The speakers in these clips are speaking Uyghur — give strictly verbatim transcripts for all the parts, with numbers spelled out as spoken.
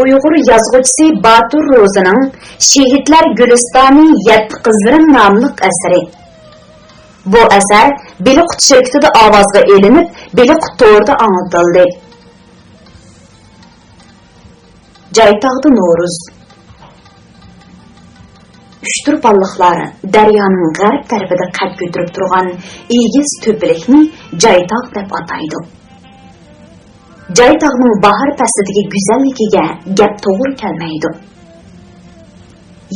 ئۇيغۇر يازغۇچىسى باتۇر روزىنىڭ شېھىتلەر گۈلىستانى يەتتە قىزلىرىم ناملىق ئەسىرى. بۇ ئەسەر بېلىققۇت شىركىتىدە ئاۋازغا ئېلىنىپ، بېلىققۇت تورىدا ئاڭلىتىلدى. جايتاغدا نورۇز. ئۇچتۇرپانلىقلار دەريانىڭ غەرب تەرىپىدە قەد كۆتۈرۈپ تۇرغان ئېگىز تۆپىلىكنى جايتاغ دەپ ئاتايدۇ. جايتاغنىڭ باھار پەسلىدىكى گۈزەللىكىگە گەپ توغرا كەلمەيدۇ.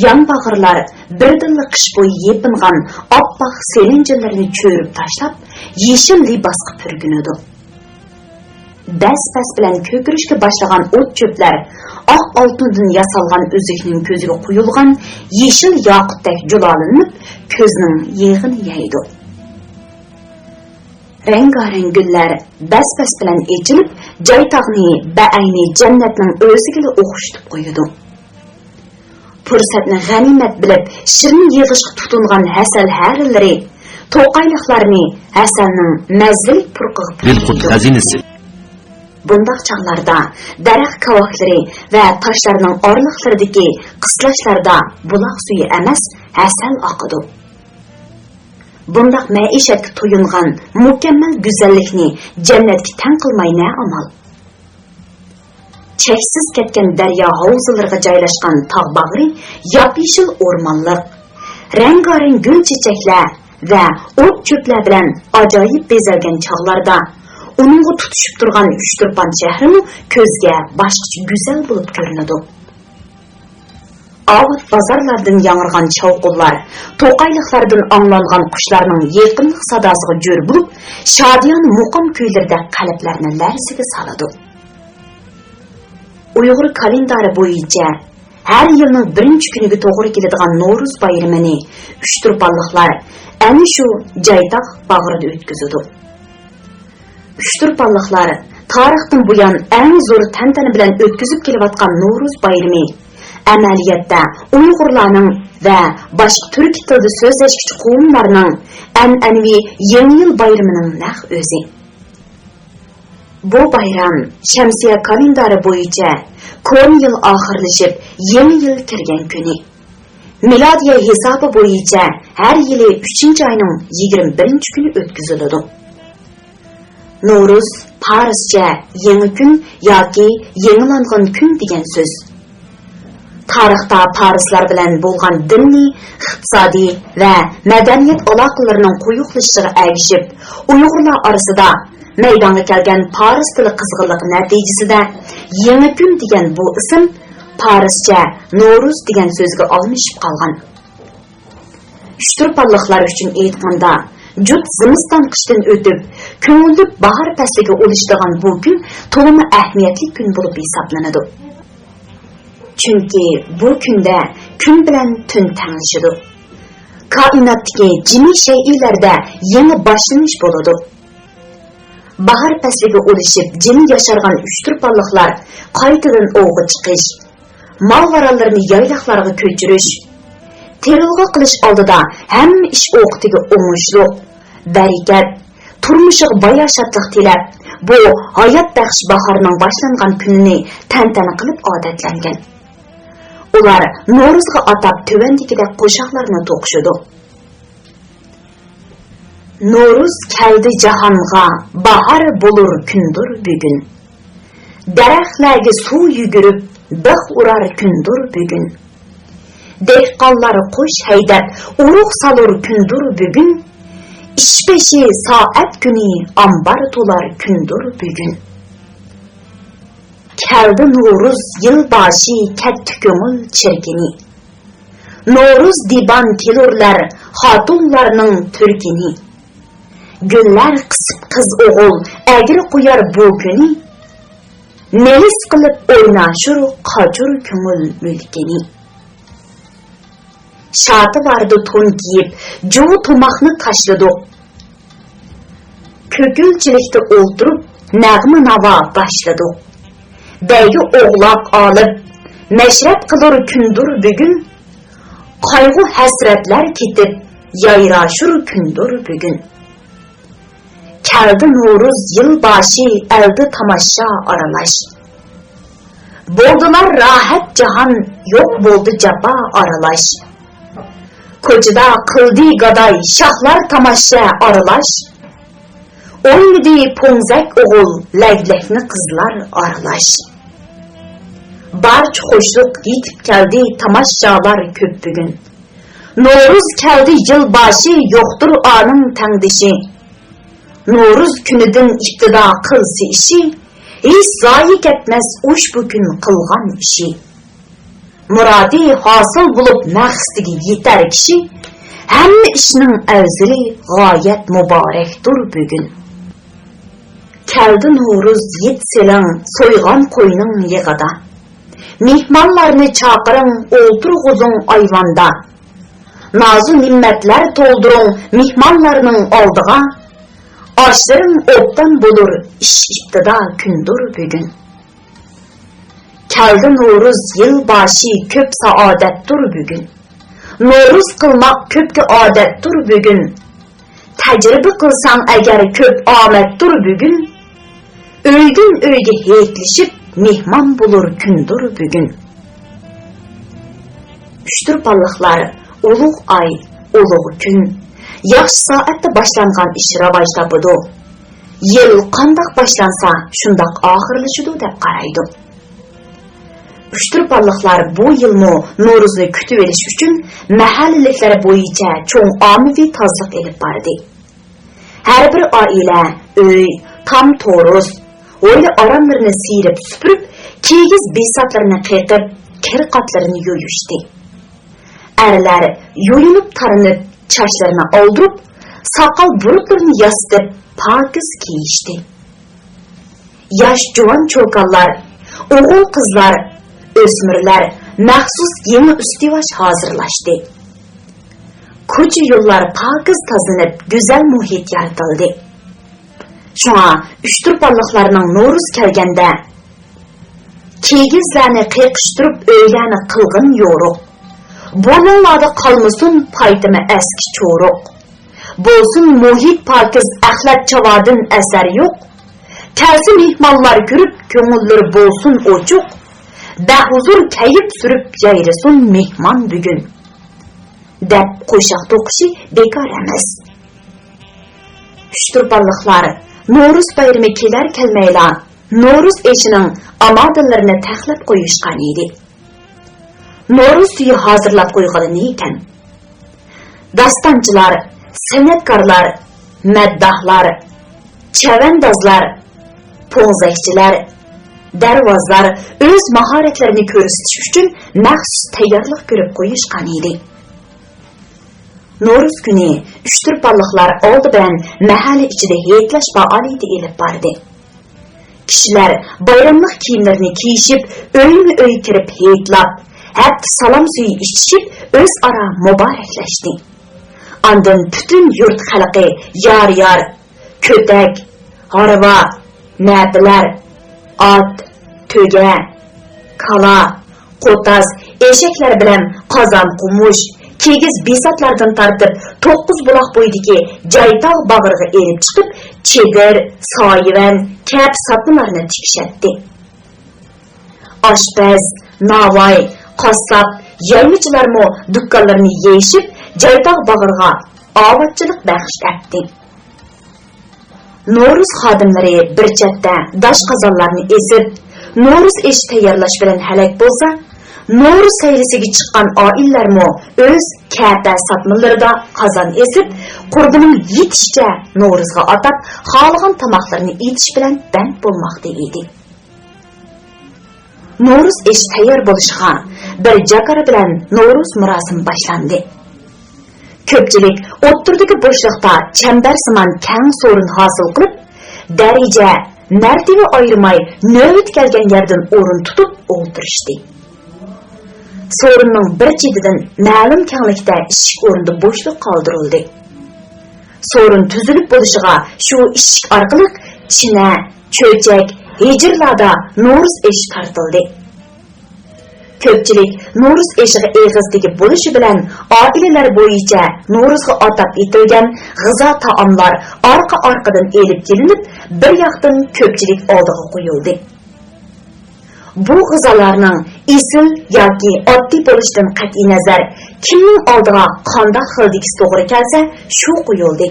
يانباغرىلار بىردىنلا قىش بويى يېپىنغان ئاپئاق سېلىنچىلىرىنى چۆرۈپ تاشلاپ، يېشىل لىباسقا پۈركىنىدۇ. بەس-بەس بىلەن كۆكىرىشكە باشلىغان ئوت-چۆپلەر ئاق ئالتۇندىن ياسالغان ئۈزۈكنىڭ كۆزىگە قويۇلغان يېشىل ياقۇتتەك جۇلالىنىپ، كۆزنىڭ يېغىنى يەيدۇ. رەڭگارەڭ گۈللەر بەس-بەس بىلەن ئېچىلىپ، جايتاغنى بەئەينى جەننەتنىڭ ئۆزىگىلا ئوخشىتىپ قويىدۇ. پۇرسەتنى غەنىيمەت بىلىپ، شىرنە يىغىشقا تۇتۇنغان ھەسەل ھەرىلىرى توقايلىقلارنى ھەسەلنىڭ مەززىلىك پۇرىقىغا بىلقۇت پۈركىيدۇ. خەزىنىسى. بۇنداق چاغلاردا دەرەخ كاۋاكلىرى ۋە تاشلارنىڭ ئارىلىقلىرىدىكى قىسلاشلاردا بۇلاق سۈيى ئەمەس، ھەسەل ئاقىدۇ. بۇنداق مەئىشەتكە تويۇنغان مۇكەممەل گۈزەللىكنى جەننەتكە تەڭ قىلماي نە ئامال؟ چەكسىز كەتكەن دەريا ھاۋزىلىرىغا جايلاشقان تاغ باغرى ياپيېشىل ئورمانلىق، رەڭگارەڭ گۈل چېچەكلەر ۋە ئوت چۆپلەر بىلەن ئاجايىپ بېزەلگەن چاغلاردا، ئۇنىڭغا تۇتىشىپ تۇرغان ئۇچتۇرپان شەھىرىمۇ كۆزگە باشقىچە گۈزەل بولۇپ كۆرۈنىدۇ. ئاۋات بازارلاردىن ياڭرىغان چاۋقۇنلار، توقايلىقلاردىن ئاڭلانغان قۇشلارنىڭ يېقىملىق ساداسىغا جۆر بولۇپ، شادىيانە مۇقام كۈيلىرىدەك قەلبلەرنى لەرزىگە سالىدۇ. ئۇيغۇر كالېندارى بويىچە ھەر يىلنىڭ بىرىنچى كۈنىگە توغرا كېلىدىغان نورۇز بايرىمىنى ئۇچتۇرپانلىقلار ئەنە شۇ جايتاغ باغرىدا ئۆتكۈزىدۇ. ئۇچتۇرپانلىقلار تارىختىن بۇيان ئەڭ زور تەنتەنە بىلەن ئۆتكۈزۈپ كېلىۋاتقان نورۇز بايرىمى ئەمەلىيەتتە ئۇيغۇرلارنىڭ ۋە باشقا تۈركىي تىلدا سۆزلەشكۈچى قوۋملارنىڭ ئەنئەنىۋى يېڭى يىل بايرىمىنىڭ نەق ئۆزى. بۇ بايرام شەمسىيە كالېندارى بويىچە كونا يىل ئاخىرلىشىپ، يېڭى يىل كىرگەن كۈنى. مىلادىيە ھېسابى بويىچە ھەر يىلى ئۈچىنچى ئاينىڭ يىگىرمە بىرىنچى كۈنى ئۆتكۈزۈلىدۇ. نورۇز پارسچە يېڭى كۈن ياكى يېڭىلانغان كۈن دېگەن سۆز. تارىختا پارسلار بىلەن بولغان دىنىي، ئىقتىسادىي ۋە مەدەنىيەت ئالاقىلىرىنىڭ قويۇقلىشىشىغا ئەگىشىپ، ئۇيغۇرلار ئارىسىدا مەيدانغا كەلگەن پارس تىلى قىزغىنلىقى نەتىجىسىدە، يېڭى كۈن دېگەن بۇ ئىسىم پارسچە نورۇز دېگەن سۆزگە ئالمىشىپ قالغان. ئۇچتۇرپانلىقلار ئۈچۈن ئېيتقاندا، جۇت زىمىستان قىشتىن ئۆتۈپ، كۆڭۈللۈك باھار پەسلىگە ئۇلىشىدىغان بۇ كۈن تولىمۇ ئەھمىيەتلىك كۈن بولۇپ ھېسابلىنىدۇ. چۈنكى بۇ كۈندە كۈن بىلەن تۈن تەڭلىشىدۇ. كائىناتتىكى جىمى شەيئىلەردە يېڭى باشلىنىش بولىدۇ. باھار پەسلىگە ئۇلىشىپ جىمى ياشارغان ئۇچتۇرپانلىقلار قايتىدىن ئوۋغا چىقىش، مال-ماراللىرىنى يايلاقلارغا كۆچۈرۈش، تېرىلغۇ قىلىش ئالدىدا ھەممە ئىش ئوقىتىگە ئوڭۇشلۇق، بەرىكەت، تۇرمۇشىغا باياشاتلىق تىلەپ، بۇ ھايات بەخش باھارنىڭ باشلانغان كۈنىنى تەنتەنە قىلىپ ئادەتلەنگەن. ئۇلار نورۇزغا ئاتاپ تۆۋەندىكىدەك قوشاقلارنى توقۇشىدۇ. نورۇز كەلدى جاھانغا، باھار بولۇر كۈندۇر بۈگۈن. دەرەخلەرگە سۇ يۈگۈرۈپ، بىخ ئۇرار كۈندۇر بۈگۈن. دېھقانلار قوش ھەيدەپ، ئۇرۇق سالۇر كۈندۇر بۈگۈن. ئىشبېشى سائەت كۈنى ئامبار تولار كۈندۇر بۈگۈن. كەلدى نورۇز يىل باشى، كەتتى كۆڭۈل چىركىنى. نورۇز دىبان كېلۇرلەر خاتۇنلارنىڭ تۈركىنى. گۈللەر قىسىپ قىز ئوغۇل ئەگرى قويار بۇ كۈنى. نېلىس قىلىپ ئويناشۇر قاچۇر كۆڭۈل مۈلكىنى. شاتىۋاردا تون كىيىپ، جۇۋا تۇماقنى تاشلىدۇق. كۆكۈلچىلىكتە ئولتۇرۇپ، نەغمە-ناۋا باشلىدۇق. بەيگە ئوغلاق ئالىپ، مەشرەپ قىلۇر كۈندۇر بۈگۈن. قايغۇ-ھەسرەتلەر كېتىپ، يايراشۇر كۈندۇر بۈگۈن. كەلدى نورۇز يىل باشى، ئەلدە تاماشا ئارىلاش. بولدىلار راھەت جاھان، يوق بولدى جاپا ئارىلاش. كوچىدا قىلدى گاداي، شاھلار تاماشا ئارىلاش. ئوينىدى پوڭزەك ئوغۇل، لەگلەكنى قىزلار ئارىلاش. بارچە خۇشلۇق يېتىپ كەلدى، تاماشىچىلار كۆپ بۈگۈن. نورۇز كەلدى يىل باشى، يوقتۇر ئانىڭ تەڭدىشى. نورۇز كۈنىدىن ئىپتىدا قىلسا ئىشى، ھېچ زايى كەتمەس ئۇشبۇ كۈن قىلغان ئىشى. مۇرادى ھاسىل بولۇپ مەقسىتىگە يېتەر كىشى، ھەممە ئىشنىڭ ئەۋزىلى غايەت مۇبارەكتۇر بۈگۈن. كەلدى نورۇز يىت سېلىڭ سويغان قوينىڭ يېغىدا. مېھمانلارنى چاقىرىڭ ئولتۇرغۇزۇڭ ئايۋاندا. نازۇ نېمەتلەر تولدۇرۇڭ مېھمانلارنىڭ ئالدىغا. ئاشلىرىڭ ئوبدان بولۇر ئىش ئىپتىدا كۈندۇر بۈگۈن. كەلدى نورۇز يىل باشى كۆپ سائادەتتۇر بۈگۈن. نورۇز قىلماق كۆپكە ئادەتتۇر بۈگۈن. تەجرىبە قىلساڭ ئەگەر كۆپ ئامەتتۇر بۈگۈن. ئۆيدىن ئۆيگە ھېيتلىشىپ مېھمان بولۇر كۈندۇر بۈگۈن. ئۇچتۇرپانلىقلار ئۇلۇغ ئاي، ئۇلۇغ كۈن، ياخشى سائەتتە باشلانغان ئىش راۋاج تاپىدۇ. يىل قانداق باشلانسا شۇنداق ئاخىرلىشىدۇ دەپ قارايدۇ. ئۇچتۇرپانلىقلار بۇ يىلمۇ نورۇزنى كۈتۈۋېلىش ئۈچۈن مەھەللىلىكلەر بويىچە چوڭ ئاممىۋى تازىلىق ئېلىپ باردى. ھەر بىر ئائىلە ئۆي، تام تورۇس، ھويلا ئارانلىرىنى سىيرىپ سۈپۈرۈپ، كىگىز بىساتلىرىنى قېقىپ، كىر قاتلىرىنى يۇيۇشتى. ئەرلەر يۇيۇنۇپ تارىنىپ، چاچلىرىنى ئالدۇرۇپ، ساقال بۇرۇتلىرىنى ياسىتىپ، پاكىز كىيىشتى. ياش جۇۋان چوكانلار، ئوغۇل قىزلار، ئۆسمۈرلەر مەخسۇس يېڭى ئۈستىۋاش ھازىرلاشتى. كوچا يوللار پاكىز تازىلىنىپ، گۈزەل مۇھىت يارىتىلدى. شۇڭا ئۇچتۇرپانلىقلارنىڭ نورۇز كەلگەندە كىگىزلەرنى قېقىشتۇرۇپ ئۆيلەرنى قىلغىن يورۇق. بۇرنۇڭلاردا قالمىسۇن پايتىمى ئەسكى چورۇق. بولسۇن مۇھىت پاكىز، ئەخلەت چاۋادىن ئەسەر يوق. كەلسە مېھمانلار كۆرۈپ كۆڭۈللىرى بولسۇن ئوچۇق. بەھۇزۇر كەيپ سۈرۈپ يايرىسۇن مېھمان بۈگۈن. دەپ قوشاق توقۇشى بىكار ئەمەس. ئۇچتۇرپانلىقلار نورۇز بايرىمى كېلەر كەلمەيلا نورۇز ئېشىنىڭ ئامادىلىرىنى تەخلەپ قويۇشقان ئىدى. نورۇز سۈيى ھازىرلاپ قويغىلى نېمىكەن؟ داستانچىلار، سەنئەتكارلار، مەدداھلار، چەۋەندازلار، پوڭزەكچىلەر، دەرۋازلار ئۆز ماھارەتلىرىنى كۆرسىتىش ئۈچۈن مەخسۇس تەييارلىق كۆرۈپ قويۇشقان ئىدى. نورۇز كۈنى ئۇچتۇرپانلىقلار ئالدى بىلەن مەھەللە ئىچىدە ھېيتلاش پائالىيىتى ئېلىپ باردى. كىشىلەر بايراملىق كىيىملىرىنى كىيىشىپ، ئۆيمۇ ئۆي كىرىپ ھېيتلاپ، ھەپتە سالام سۈيى ئىچىشىپ، ئۆزئارا مۇبارەكلەشتى. ئاندىن پۈتۈن يۇرت خەلقى يار-يار، كۆتەك، ھارۋا، نەپىلەر، ئات، تۆگە، كالا، قوتاز، ئېشەكلەر بىلەن قازان-قومۇچ، كىگىز بىساتلاردىن تارتىپ، توققۇز بۇلاق بويىدىكى جايتاغ باغرىغا ئېلىپ چىقىپ، چېدىر، سايىۋەن، كەپ ساتمىلارنى تىكىشەتتى. ئاشپەز، ناۋاي، قاسساپ، يايمىچىلارمۇ دۇكانلىرىنى يېيىشىپ، جايتاغ باغرىغا ئاۋاتچىلىق بەخش ئەتتى. نورۇز خادىملىرى بىر چەتتە داش قازانلارنى ئېزىپ، نورۇز ئېشى تەييارلاش بىلەن ھەلەك بولسا، نورۇز سەيلىسىگە چىققان ئائىلىلەرمۇ ئۆز كەپە ساتمىلىرىدا قازان ئېزىپ، قۇربىنىڭ يېتىشىچە نورۇزغا ئاتاپ، خالىغان تاماقلىرىنى ئېتىش بىلەن بەند بولماقتا ئىدى. نورۇز ئېشى تەييار بولۇشىغا بىر جاكار بىلەن نورۇز مۇراسىمى باشلاندى. كۆپچىلىك ئوتتۇرىدىكى بوشلۇقتا چەمبەرسىمان كەڭ سورۇن ھاسىل قىلىپ، دەرىجە، مەرتىۋە ئايرىماي نۆۋىتى كەلگەن يەردىن ئورۇن تۇتۇپ ئولتۇرۇشتى. سورۇننىڭ بىر چېتىدىن مەلۇم كەڭلىكتە ئىشىك ئورنىدا بوشلۇق قالدۇرۇلدى. سورۇن تۈزۈلۈپ بولۇشىغا شۇ ئىشىك ئارقىلىق چىنە، چۆچەك، ھېجىرلاردا نورۇز ئېشى تارتىلدى. كۆپچىلىك نورۇز ئېشىغا ئېغىز تېگىپ بولۇشى بىلەن، ئائىلىلەر بويىچە نورۇزغا ئاتاپ ئېتىلگەن غىزا تائاملار ئارقا-ئارقىدىن ئېلىپ كېلىنىپ، بىر ياقتىن كۆپچىلىك ئالدىغا قويۇلدى. بۇ غىزالارنىڭ ئېسىل ياكى ئاددىي بولۇشىدىن قەتئىينەزەر، كىمنىڭ ئالدىغا قانداق خىلدىكىسى توغرا كەلسە، شۇ قويۇلدى.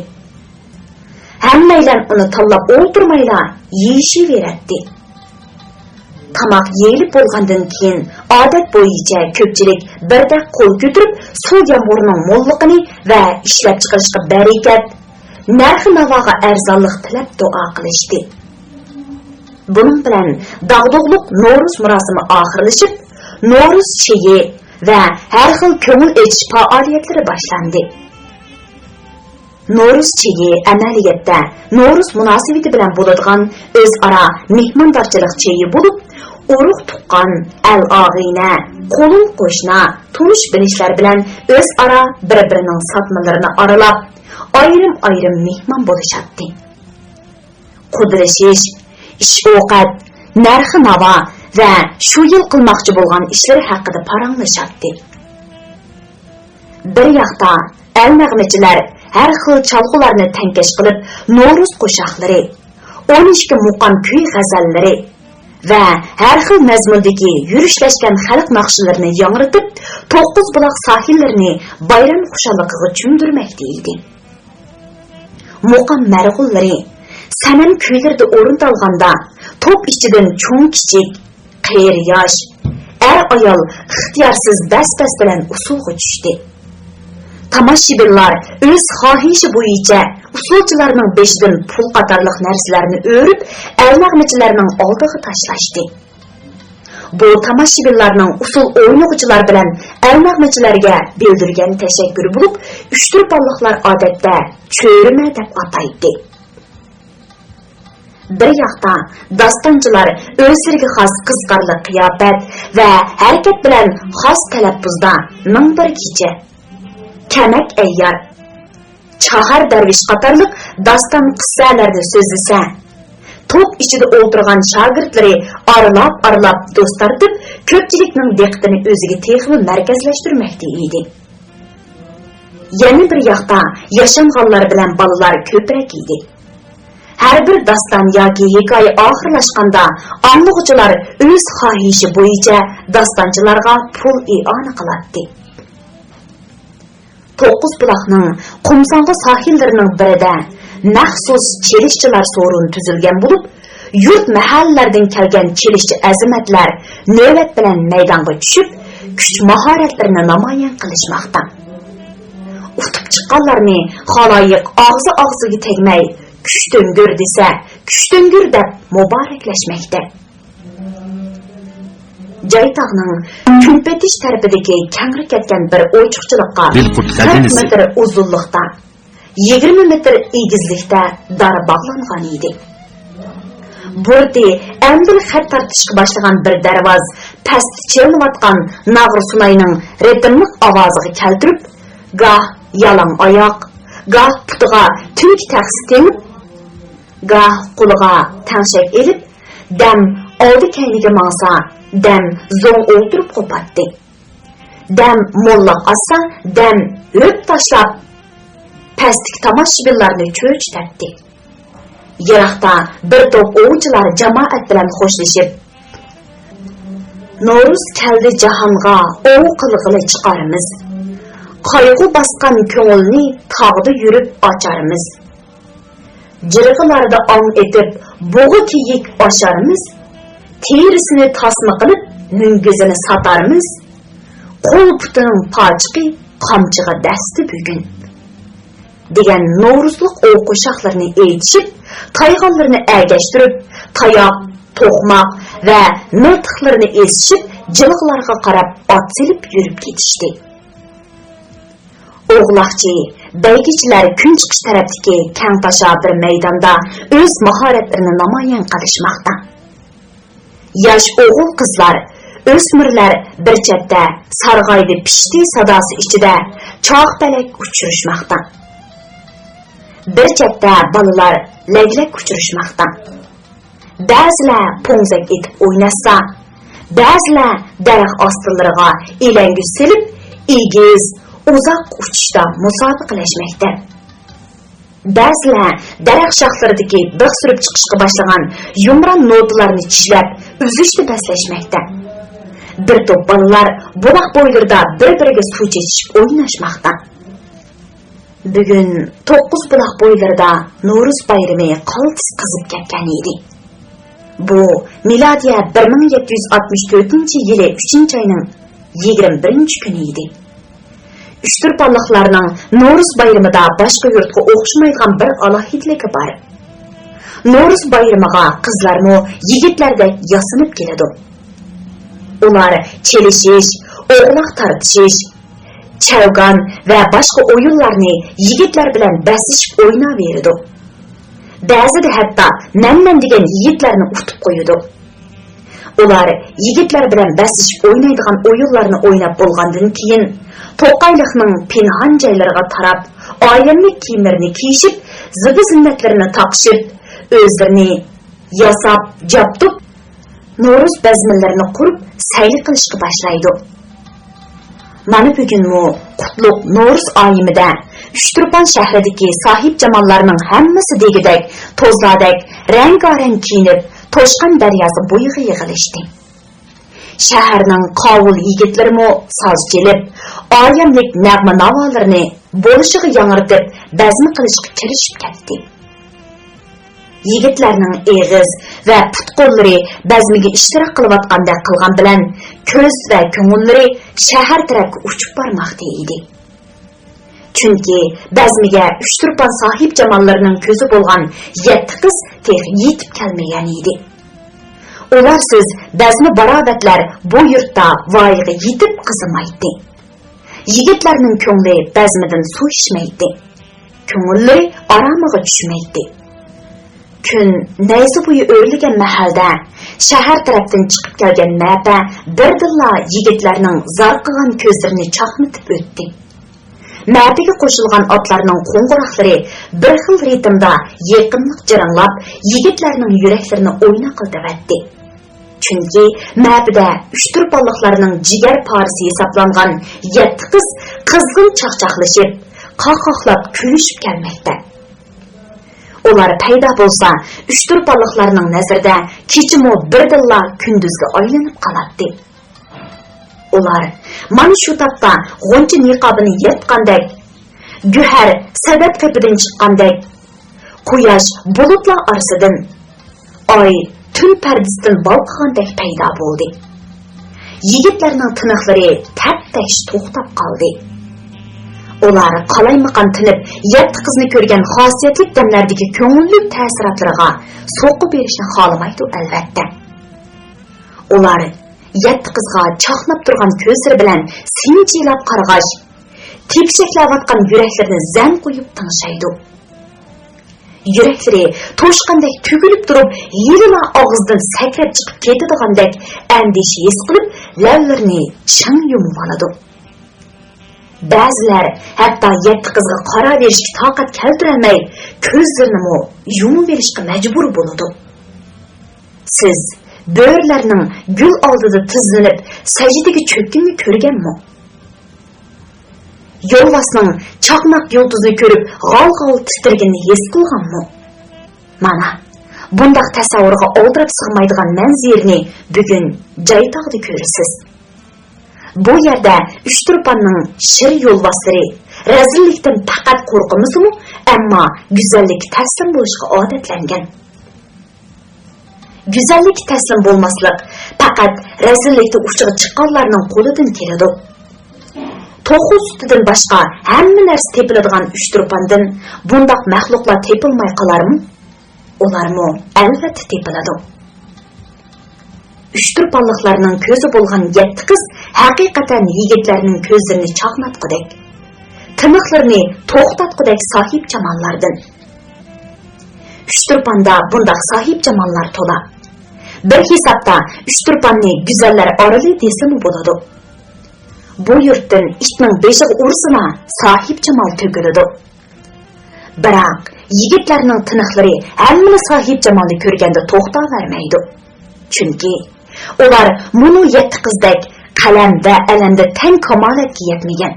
ھەممەيلەن ئۇنى تاللاپ ئولتۇرمايلا يېيىشىۋېرەتتى. تاماق يېيىلىپ بولغاندىن كېيىن، ئادەت بويىچە كۆپچىلىك بىردەك قول كۆتۈرۈپ، سۇ يامغۇرنىڭ موللۇقىنى ۋە ئىشلەپچىقىرىشقا بەرىكەت، نەرخ-ناۋاغا ئەرزانلىق تىلەپ دۇئا قىلىشتى. بۇنىڭ بىلەن داغدۇغىلىق نورۇز مۇراسىمى ئاخىرلىشىپ، نورۇز چېيى ۋە ھەر خىل كۆڭۈل ئېچىش پائالىيەتلىرى باشلاندى. نورۇز چېيى ئەمەلىيەتتە نورۇز مۇناسىۋىتى بىلەن بولىدىغان ئۆزئارا مېھماندارچىلىق چېيى بولۇپ، ئۇرۇق-تۇغقان، ئەل-ئاغىنە، قولۇم-قوشنا، تونۇش-بىلىشلەر بىلەن ئۆزئارا بىر-بىرىنىڭ ساتمىلىرىنى ئارىلاپ، ئايرىم-ئايرىم مېھمان بولۇشاتتى. قۇدىلىشىش، ئىش-ئوقەت، نەرخ-ناۋا ۋە شۇ يىل قىلماقچى بولغان ئىشلىرى ھەققىدە پاراڭلىشاتتى. بىر ياقتا ئەل نەغمىچىلەر ھەر خىل چالغۇلارنى تەڭكەش قىلىپ، نورۇز قوشاقلىرى، ئون ئىككى مۇقام كۈي غەزەللىرى ۋە ھەر خىل مەزمۇندىكى يۈرۈشلەشكەن خەلق ناخشىلىرىنى ياڭرىتىپ، توققۇز بۇلاق ساھىللىرىنى بايرام خۇشاللىقىغا چۆمدۈرمەكتە ئىدى. مۇقام مەرغۇللىرى، سەنەم كۈيلىرىدە ئورۇندالغاندا، توپ ئىچىدىن چوڭ-كىچىك، قېرى-ياش، ئەر-ئايال ئىختىيارسىز بەس-بەس بىلەن ئۇسسۇلغا چۈشتى. تاماشىبىنلار ئۆز خاھىشى بويىچە ئۇسسۇلچىلارنىڭ بېشىدىن پۇل قاتارلىق نەرسىلەرنى ئۆرۈپ، ئەلنەغمىچىلەرنىڭ ئالدىغا تاشلاشتى. بۇ تاماشىبىنلارنىڭ ئۇسسۇل ئوينىغۇچىلار بىلەن ئەلنەغمىچىلەرگە بىلدۈرگەن تەشەككۈرى بولۇپ، ئۇچتۇرپانلىقلار ئادەتتە چۆرىمە دەپ ئاتايتتى. بىر ياقتا داستانچىلار ئۆزلىرىگە خاس قىزىقارلىق قىياپەت ۋە ھەرىكەت بىلەن خاس تەلەپپۇزدا مىڭ بىر كېچە، كەمەك ئەييار، چاھار دەرۋىش قاتارلىق داستان قىسسەلەردە سۆزلىسە، توپ ئىچىدە ئولتۇرغان شاگىرتلىرى ئارىلاپ-ئارىلاپ دوست تارتىپ، كۆپچىلىكنىڭ دىققىتىنى ئۆزىگە تېخىمۇ مەركەزلەشتۈرمەكتە ئىدى. يەنە بىر ياقتا ياشانغانلار بىلەن بالىلار كۆپرەك ئىدى. ھەر بىر داستان ياكى ھېكايە ئاخىرلاشقاندا، ئاڭلىغۇچىلار ئۆز خاھىشى بويىچە داستانچىلارغا پۇل ئىئانە قىلاتتى. توققۇز بۇلاقنىڭ قۇمساڭغا ساھىللىرىنىڭ بىرىدە مەخسۇس چېلىشچىلار سورۇنى تۈزۈلگەن بولۇپ، يۇرت-مەھەللىلەردىن كەلگەن چېلىشچى ئەزىمەتلەر نۆۋەت بىلەن مەيدانغا چۈشۈپ، كۈچ-ماھارەتلىرىنى نامايان قىلىشماقتا. ئۇتۇپ چىققانلارنى خالايىق ئاغزى-ئاغزىغا تەگمەي، «كۈچتۈڭگۈر» دېسە، «كۈچتۈڭگۈر» دەپ مۇبارەكلەشمەكتە. جايتاغنىڭ كۈنپېتىش تەرىپىدىكى كەڭرى كەتكەن بىر ئوچۇقچىلىققا قىرىق مېتىر ئۇزۇنلۇقتا، يىگىرمە مېتىر ئېگىزلىكتە دار باغلانغان ئىدى. بۇرۇتى ئەمدىلا خەت تارتىشقا باشلىغان بىر دەرۋاز پەستە چېلىنىۋاتقان ناغرا سۇناينىڭ رىتىملىق ئاۋازىغا كەلتۈرۈپ، گاھ يالاڭ ئاياق، گاھ پۇتىغا تۈنكى تەخسە تېڭىپ، گاھ قولىغا تەڭشەك ئېلىپ، دەم ئالدى كەينىگە ماڭسا، دەم زوڭ ئولتۇرۇپ قوپاتتى. دەم موللاق ئاتسا، دەم ھۆپ تاشلاپ، پەستىكى تاماشىبىنلارنى چۆچۈتەتتى. يىراقتا بىر توپ ئوۋچىلار جامائەت بىلەن خوشلىشىپ، «نورۇز كەلدى جاھانغا، ئوۋ قىلغىلى چىقارمىز. قايغۇ باسقان كۆڭۈلنى تاغدا يۈرۈپ ئاچارمىز. جىرغىلاردا ئاڭ ئېتىپ، بۇغا كېيىك ئاشارمىز. تېرىسىنى تاسما قىلىپ، مۈڭگۈزىنى ساتارمىز. قول پۇتىنىڭ پاچىقى قامچىغا دەستى بۈگۈن» دېگەن نورۇزلۇق ئوۋ قوشاقلىرىنى ئېيتىشىپ، تايغانلىرىنى ئەگەشتۈرۈپ، تاياق، توقماق ۋە مىلتىقلىرىنى ئېسىشىپ، جىلغىلارغا قاراپ ئات سېلىپ يۈرۈپ كېتىشتى. ئوغلاقچى، بەيگىچىلەر كۈن چىقىش تەرەپتىكى كەڭ تاشا بىر مەيداندا ئۆز ماھارەتلىرىنى نامايان قىلىشماقتا. ياش ئوغۇل-قىزلار، ئۆسمۈرلەر بىر چەتتە سارغايدى پىشتى ساداسى ئىچىدە چاقپەلەك ئۇچۇرۇشماقتا. بىر چەتتە بالىلار لەگلەك ئۇچۇرۇشماقتا. بەزىلەر پوڭزەك ئېتىپ ئويناشسا، بەزىلەر دەرەخ ئاستىلىرىغا ئېلەڭگۈچ سېلىپ، ئېگىز، ئۇزاق ئۇچۇشتا مۇسابىقىلەشمەكتە. بەزىلەر دەرەخ شاخلىرىدىكى بىخ سۈرۈپ چىقىشقا باشلىغان يۇمران نوتىلارنى چىشلەپ، ئۈزۈشتە بەسلەشمەكتە. بىر توپ بالىلار بۇلاق بويلىرىدا بىر-بىرىگە سۇ چېچىشىپ ئويناشماقتا. بۈگۈن توققۇز بۇلاق بويلىرىدا نورۇز بايرىمى قالتىس قىزىپ كەتكەن ئىدى. بۇ مىلادىيە بىر مىڭ يەتتە يۈز ئاتمىش تۆتىنچى يىلى ئۈچىنچى ئاينىڭ يىگىرمە بىرىنچى كۈنى ئىدى. ئۇچتۇرپانلىقلارنىڭ نورۇز بايرىمىدا باشقا يۇرتقا ئوخشىمايدىغان بىر ئالاھىدىلىكى بار. نورۇز بايرىمىغا قىزلارمۇ يىگىتلەردەك ياسىنىپ كېلىدۇ. ئۇلار چېلىشىش، ئوغلاق تارتىشىش، چەۋگان ۋە باشقا ئويۇنلارنى يىگىتلەر بىلەن بەسلىشىپ ئويناۋېرىدۇ. بەزىدە ھەتتا مەن-مەن دېگەن يىگىتلەرنى ئۇتۇپ قويىدۇ. ئۇلار يىگىتلەر بىلەن بەسلىشىپ ئوينايدىغان ئويۇنلارنى ئويناپ بولغاندىن كېيىن، توقايلىقنىڭ پىنھان جايلىرىغا تاراپ، ئايەملىك كىيىملىرىنى كىيىشىپ، زىبۇ-زىننەتلىرىنى تاقىشىپ، ئۆزلىرىنى ياساپ، جابدۇپ، نورۇز بەزمىلىرىنى قۇرۇپ سەيلە قىلىشقا باشلايدۇ. مانا بۈگۈنمۇ قۇتلۇق نورۇز ئايىمىدە ئۇچتۇرپان شەھىرىدىكى ساھىبجاماللارنىڭ ھەممىسى دېگۈدەك توزلاردەك رەڭگارەڭ كىيىنىپ، توشقان دەرياسى بويىغا يىغىلىشتى. شەھەرنىڭ قاۋۇل يىگىتلىرىمۇ ساز چېلىپ، ئايەملىك نەغمە-ناۋالىرىنى بولۇشىغا ياڭرىتىپ، بەزمە قىلىشقا كىرىشىپ كەتتى. يىگىتلەرنىڭ ئېغىز ۋە پۇت-قوللىرى بەزمىگە ئىشتىراك قىلىۋاتقاندەك قىلغان بىلەن، كۆز ۋە كۆڭۈللىرى شەھەر تەرەپكە ئۇچۇپ بارماقتا ئىدى. چۈنكى بەزمىگە ئۇچتۇرپان ساھىبجاماللىرىنىڭ كۆزى بولغان يەتتە قىز تېخى يېتىپ كەلمىگەن ئىدى. ئۇلارسىز بەزمە باراۋەتلەر بۇ يۇرتتا ۋايىغا يېتىپ قىزىمايتتى. يىگىتلەرنىڭ كۆڭلى بەزمىدىن سۇ ئىچمەيتتى. كۆڭۈللىرى ئارامىغا چۈشمەيتتى. كۈن نەيزە بويى ئۆرلىگەن مەھەلدە، شەھەر تەرەپتىن چىقىپ كەلگەن مەپە بىردىنلا يىگىتلەرنىڭ زارقىغان كۆزلىرىنى چاقنىتىپ ئۆتتى. مەپىگە قوشۇلغان ئاتلارنىڭ قوڭغۇراقلىرى بىر خىل رىتىمدا يېقىملىق جىرىڭلاپ، يىگىتلەرنىڭ يۈرەكلىرىنى ئويناقلىتىۋەتتى. چۈنكى مەپىدە ئۇچتۇرپانلىقلارنىڭ جىگەر پارىسى ھېسابلانغان يەتتە قىز قىزغىن چاقچاقلىشىپ، قاقاقلاپ كۈلۈشۈپ كەلمەكتە. ئۇلار پەيدا بولسا، ئۇچتۇرپانلىقلارنىڭ نەزىرىدە كېچىمۇ بىردىنلا كۈندۈزگە ئايلىنىپ قالاتتى. ئۇلار مانا شۇ تاپتا غۇنچە نىقابىنى يىرتقاندەك، گۆھەر سەدەپ قېپىدىن چىققاندەك، قۇياش بۇلۇتلار ئارىسىدىن، ئاي تۈن پەردىسىدىن بالقىغاندەك پەيدا بولدى. يىگىتلەرنىڭ تىنىقلىرى تەپتەكشى توختاپ قالدى. ئۇلار قالايمىقان تىنىپ، يەتتە قىزنى كۆرگەن خاسىيەتلىك دەملەردىكى كۆڭۈللۈك تەسىراتلىرىغا سوقۇپ بېرىشنى خالىمايدۇ، ئەلۋەتتە. ئۇلار يەتتە قىزغا چاقناپ تۇرغان كۆزلىرى بىلەن سىنچىلاپ قارىغاچ، تېپىشەكلەۋاتقان يۈرەكلىرىنى زەن قويۇپ تىڭشايدۇ. يۈرەكلىرى توشقاندەك تۈگۈلۈپ تۇرۇپ، ھېلىلا ئاغزىدىن سەكرەپ چىقىپ كېتىدىغاندەك ئەندىشە ھېس قىلىپ، لەۋلىرىنى چىڭ يۇمۇۋالىدۇ. بەزىلەر ھەتتا يەتتە قىزغا قاراۋېرىشكە تاقەت كەلتۈرەلمەي، كۆزلىرىنىمۇ يۇمۇۋېلىشقا مەجبۇر بولىدۇ. سىز بۆرىلەرنىڭ گۈل ئالدىدا تىزلىنىپ سەجدىگە چۆككىنىنى كۆرگەنمۇ؟ يولۋاسنىڭ چاقماق يۇلتۇزىنى كۆرۈپ غال-غال تىترىگىنىنى ھېس قىلغانمۇ؟ مانا، بۇنداق تەسەۋۋۇرغا ئالدىراپ سىغمايدىغان مەنزىرىنى بۈگۈن جايتاغدا كۆرىسىز. بۇ يەردە ئۇچتۇرپاننىڭ شىر يولۋاسلىرى رەزىللىكتىن پەقەت قورقمىسىمۇ، ئەمما گۈزەللىككە تەسلىم بولۇشقا ئادەتلەنگەن. گۈزەللىككە تەسلىم بولماسلىق پەقەت رەزىللىكتە ئۇچىغا چىققانلارنىڭ قولىدىن كېلىدۇ. توخۇ سۈتىدىن باشقا ھەممە نەرسە تېپىلىدىغان ئۇچتۇرپاندىن بۇنداق مەخلۇقلار تېپىلماي قالارمۇ؟ ئۇلارمۇ ئەلۋەتتە تېپىلىدۇ. ئۇچتۇرپانلىقلارنىڭ كۆزى بولغان يەتتە قىز ھەقىقەتەن يىگىتلەرنىڭ كۆزلىرىنى چاقناتقۇدەك، تىنىقلىرىنى توختاتقۇدەك ساھىبجاماللاردىن. ئۇچتۇرپاندا بۇنداق ساھىبجاماللار تولا. بىر ھېسابتا ئۇچتۇرپاننى گۈزەللەر ئارىلى دېسىمۇ بولىدۇ. بۇ يۇرتتىن ئىتنىڭ بېشىغا ئۇرسىلا ساھىبجامال تۆكۈلىدۇ. بىراق، يىگىتلەرنىڭ تىنىقلىرى ھەممىلا ساھىبجامالنى كۆرگەندە توختاۋەرمەيدۇ. چۈنكى ئۇلار مۇنۇ يەتتە قىزدەك قەلەم ۋە ئەلەمدە تەڭ كامالەتكە يەتمىگەن.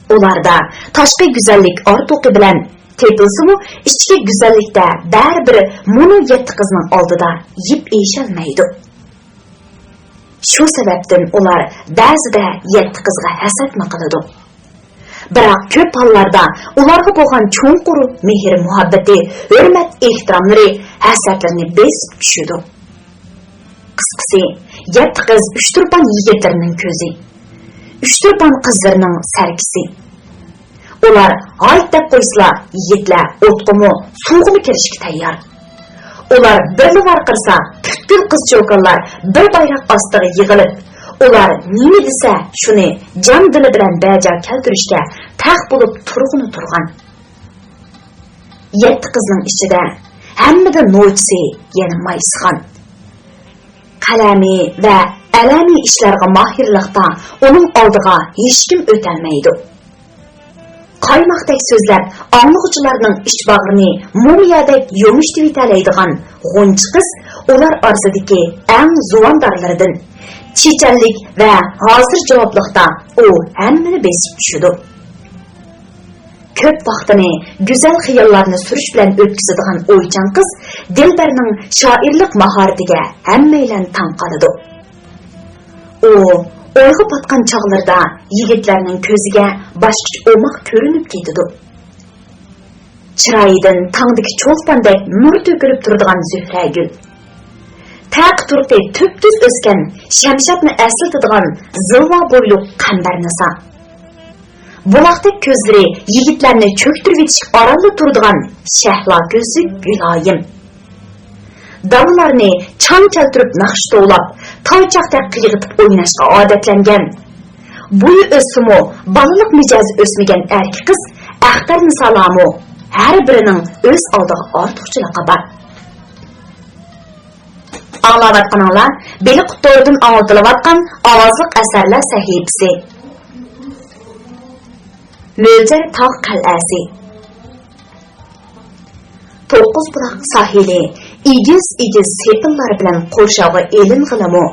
ئۇلاردا تاشقى گۈزەللىك ئارتۇقى بىلەن تېپىلسىمۇ، ئىچكى گۈزەللىكتە بەرىبىر مۇنۇ يەتتە قىزنىڭ ئالدىدا يىپ ئېشەلمەيدۇ. شۇ سەۋەبتىن ئۇلار بەزىدە يەتتە قىزغا ھەسەتمۇ قىلىدۇ. بىراق كۆپ ھاللاردا ئۇلارغا بولغان چوڭقۇر مېھىر-مۇھەببىتى، ھۆرمەت-ئېھتىراملىرى ھەسەتلىرىنى بېسىپ چۈشىدۇ. قىسقىسى، يەتتە قىز ئۇچتۇرپان يىگىتلىرىنىڭ كۆزى، ئۇچتۇرپان قىزلىرىنىڭ سەركىسى. ئۇلار ھايت دەپ قويسىلا، يىگىتلەر ئوتقىمۇ، سۇغىمۇ كىرىشكە تەييار. ئۇلار بىرلا ۋارقىرىسا، پۈتكۈل قىز-چوكانلار بىر بايراق ئاستىغا يىغىلىپ، ئۇلار نېمە دېسە، شۇنى جان-دىلى بىلەن بەجا كەلتۈرۈشكە پەخ بولۇپ تۇرغىنى تۇرغان. يەتتە قىزنىڭ ئىچىدە ھەممىدىن نوچىسى يەنە مايسىخان. قەلەمى ۋە ئەلەمى ئىشلارغا ماھىرلىقتا ئۇنىڭ ئالدىغا ھېچكىم ئۆتەلمەيدۇ. قايماقتەك سۆزلەپ، ئاڭلىغۇچىلارنىڭ ئىچ باغرىنى مومىيادەك يۇمشىتىۋېتەلەيدىغان غۇنچە قىز ئۇلار ئارىسىدىكى ئەڭ زۇۋاندارلىرىدىن، چېچەنلىك ۋە ھازىر جاۋابلىقتا ئۇ ھەممىنى بېسىپ چۈشىدۇ. كۆپ ۋاقتىنى گۈزەل خىياللارنى سۈرۈش بىلەن ئۆتكۈزىدىغان ئويچان قىز دىلبەرنىڭ شائىرلىق ماھارىتىگە ھەممەيلەن تاڭ قالىدۇ. ئۇ ئويغا پاتقان چاغلىرىدا يىگىتلەرنىڭ كۆزىگە باشقىچە ئوماق كۆرۈنۈپ كېتىدۇ. چىرايىدىن تاڭدىكى چولپاندەك نۇر تۆكۈلۈپ تۇرىدىغان زۆھرەگۈل. تەقى-تۇرقى تۈپتۈز ئۆسكەن شەمشادنى ئەسلىتىدىغان زىلۋا بويلۇق قەمبەرنىسا. بۇلاقتەك كۆزلىرى يىگىتلەرنى چۆكتۈرۈۋېتىشكە ئارانلا تۇرىدىغان شەھلا كۆزلۈك گۈلايىم. دالىلارنى چاڭ كەلتۈرۈپ ناخشا توۋلاپ، تاۋچاقتەك قىيغىتىپ ئويناشقا ئادەتلەنگەن. بويى ئۆسسىمۇ، بالىلىق مىجەزى ئۆسمىگەن ئەركە قىز ئەختەرنىسالامۇ ھەر بىرىنىڭ ئۆز ئالدىغا ئارتۇقچىلىقى بار. ئاڭلاۋاتقىنىڭلار بېلىق تورىدىن ئاڭلىتىلىۋاتقان ئاۋازلىق ئەسەرلەر سەھىپىسى. مۆلچەر تاغ قەلئەسى. توققۇز بۇلاق ساھىلى ئېگىز-ئېگىز سېپىللار بىلەن قورشاۋغا ئېلىنغىلىمۇ،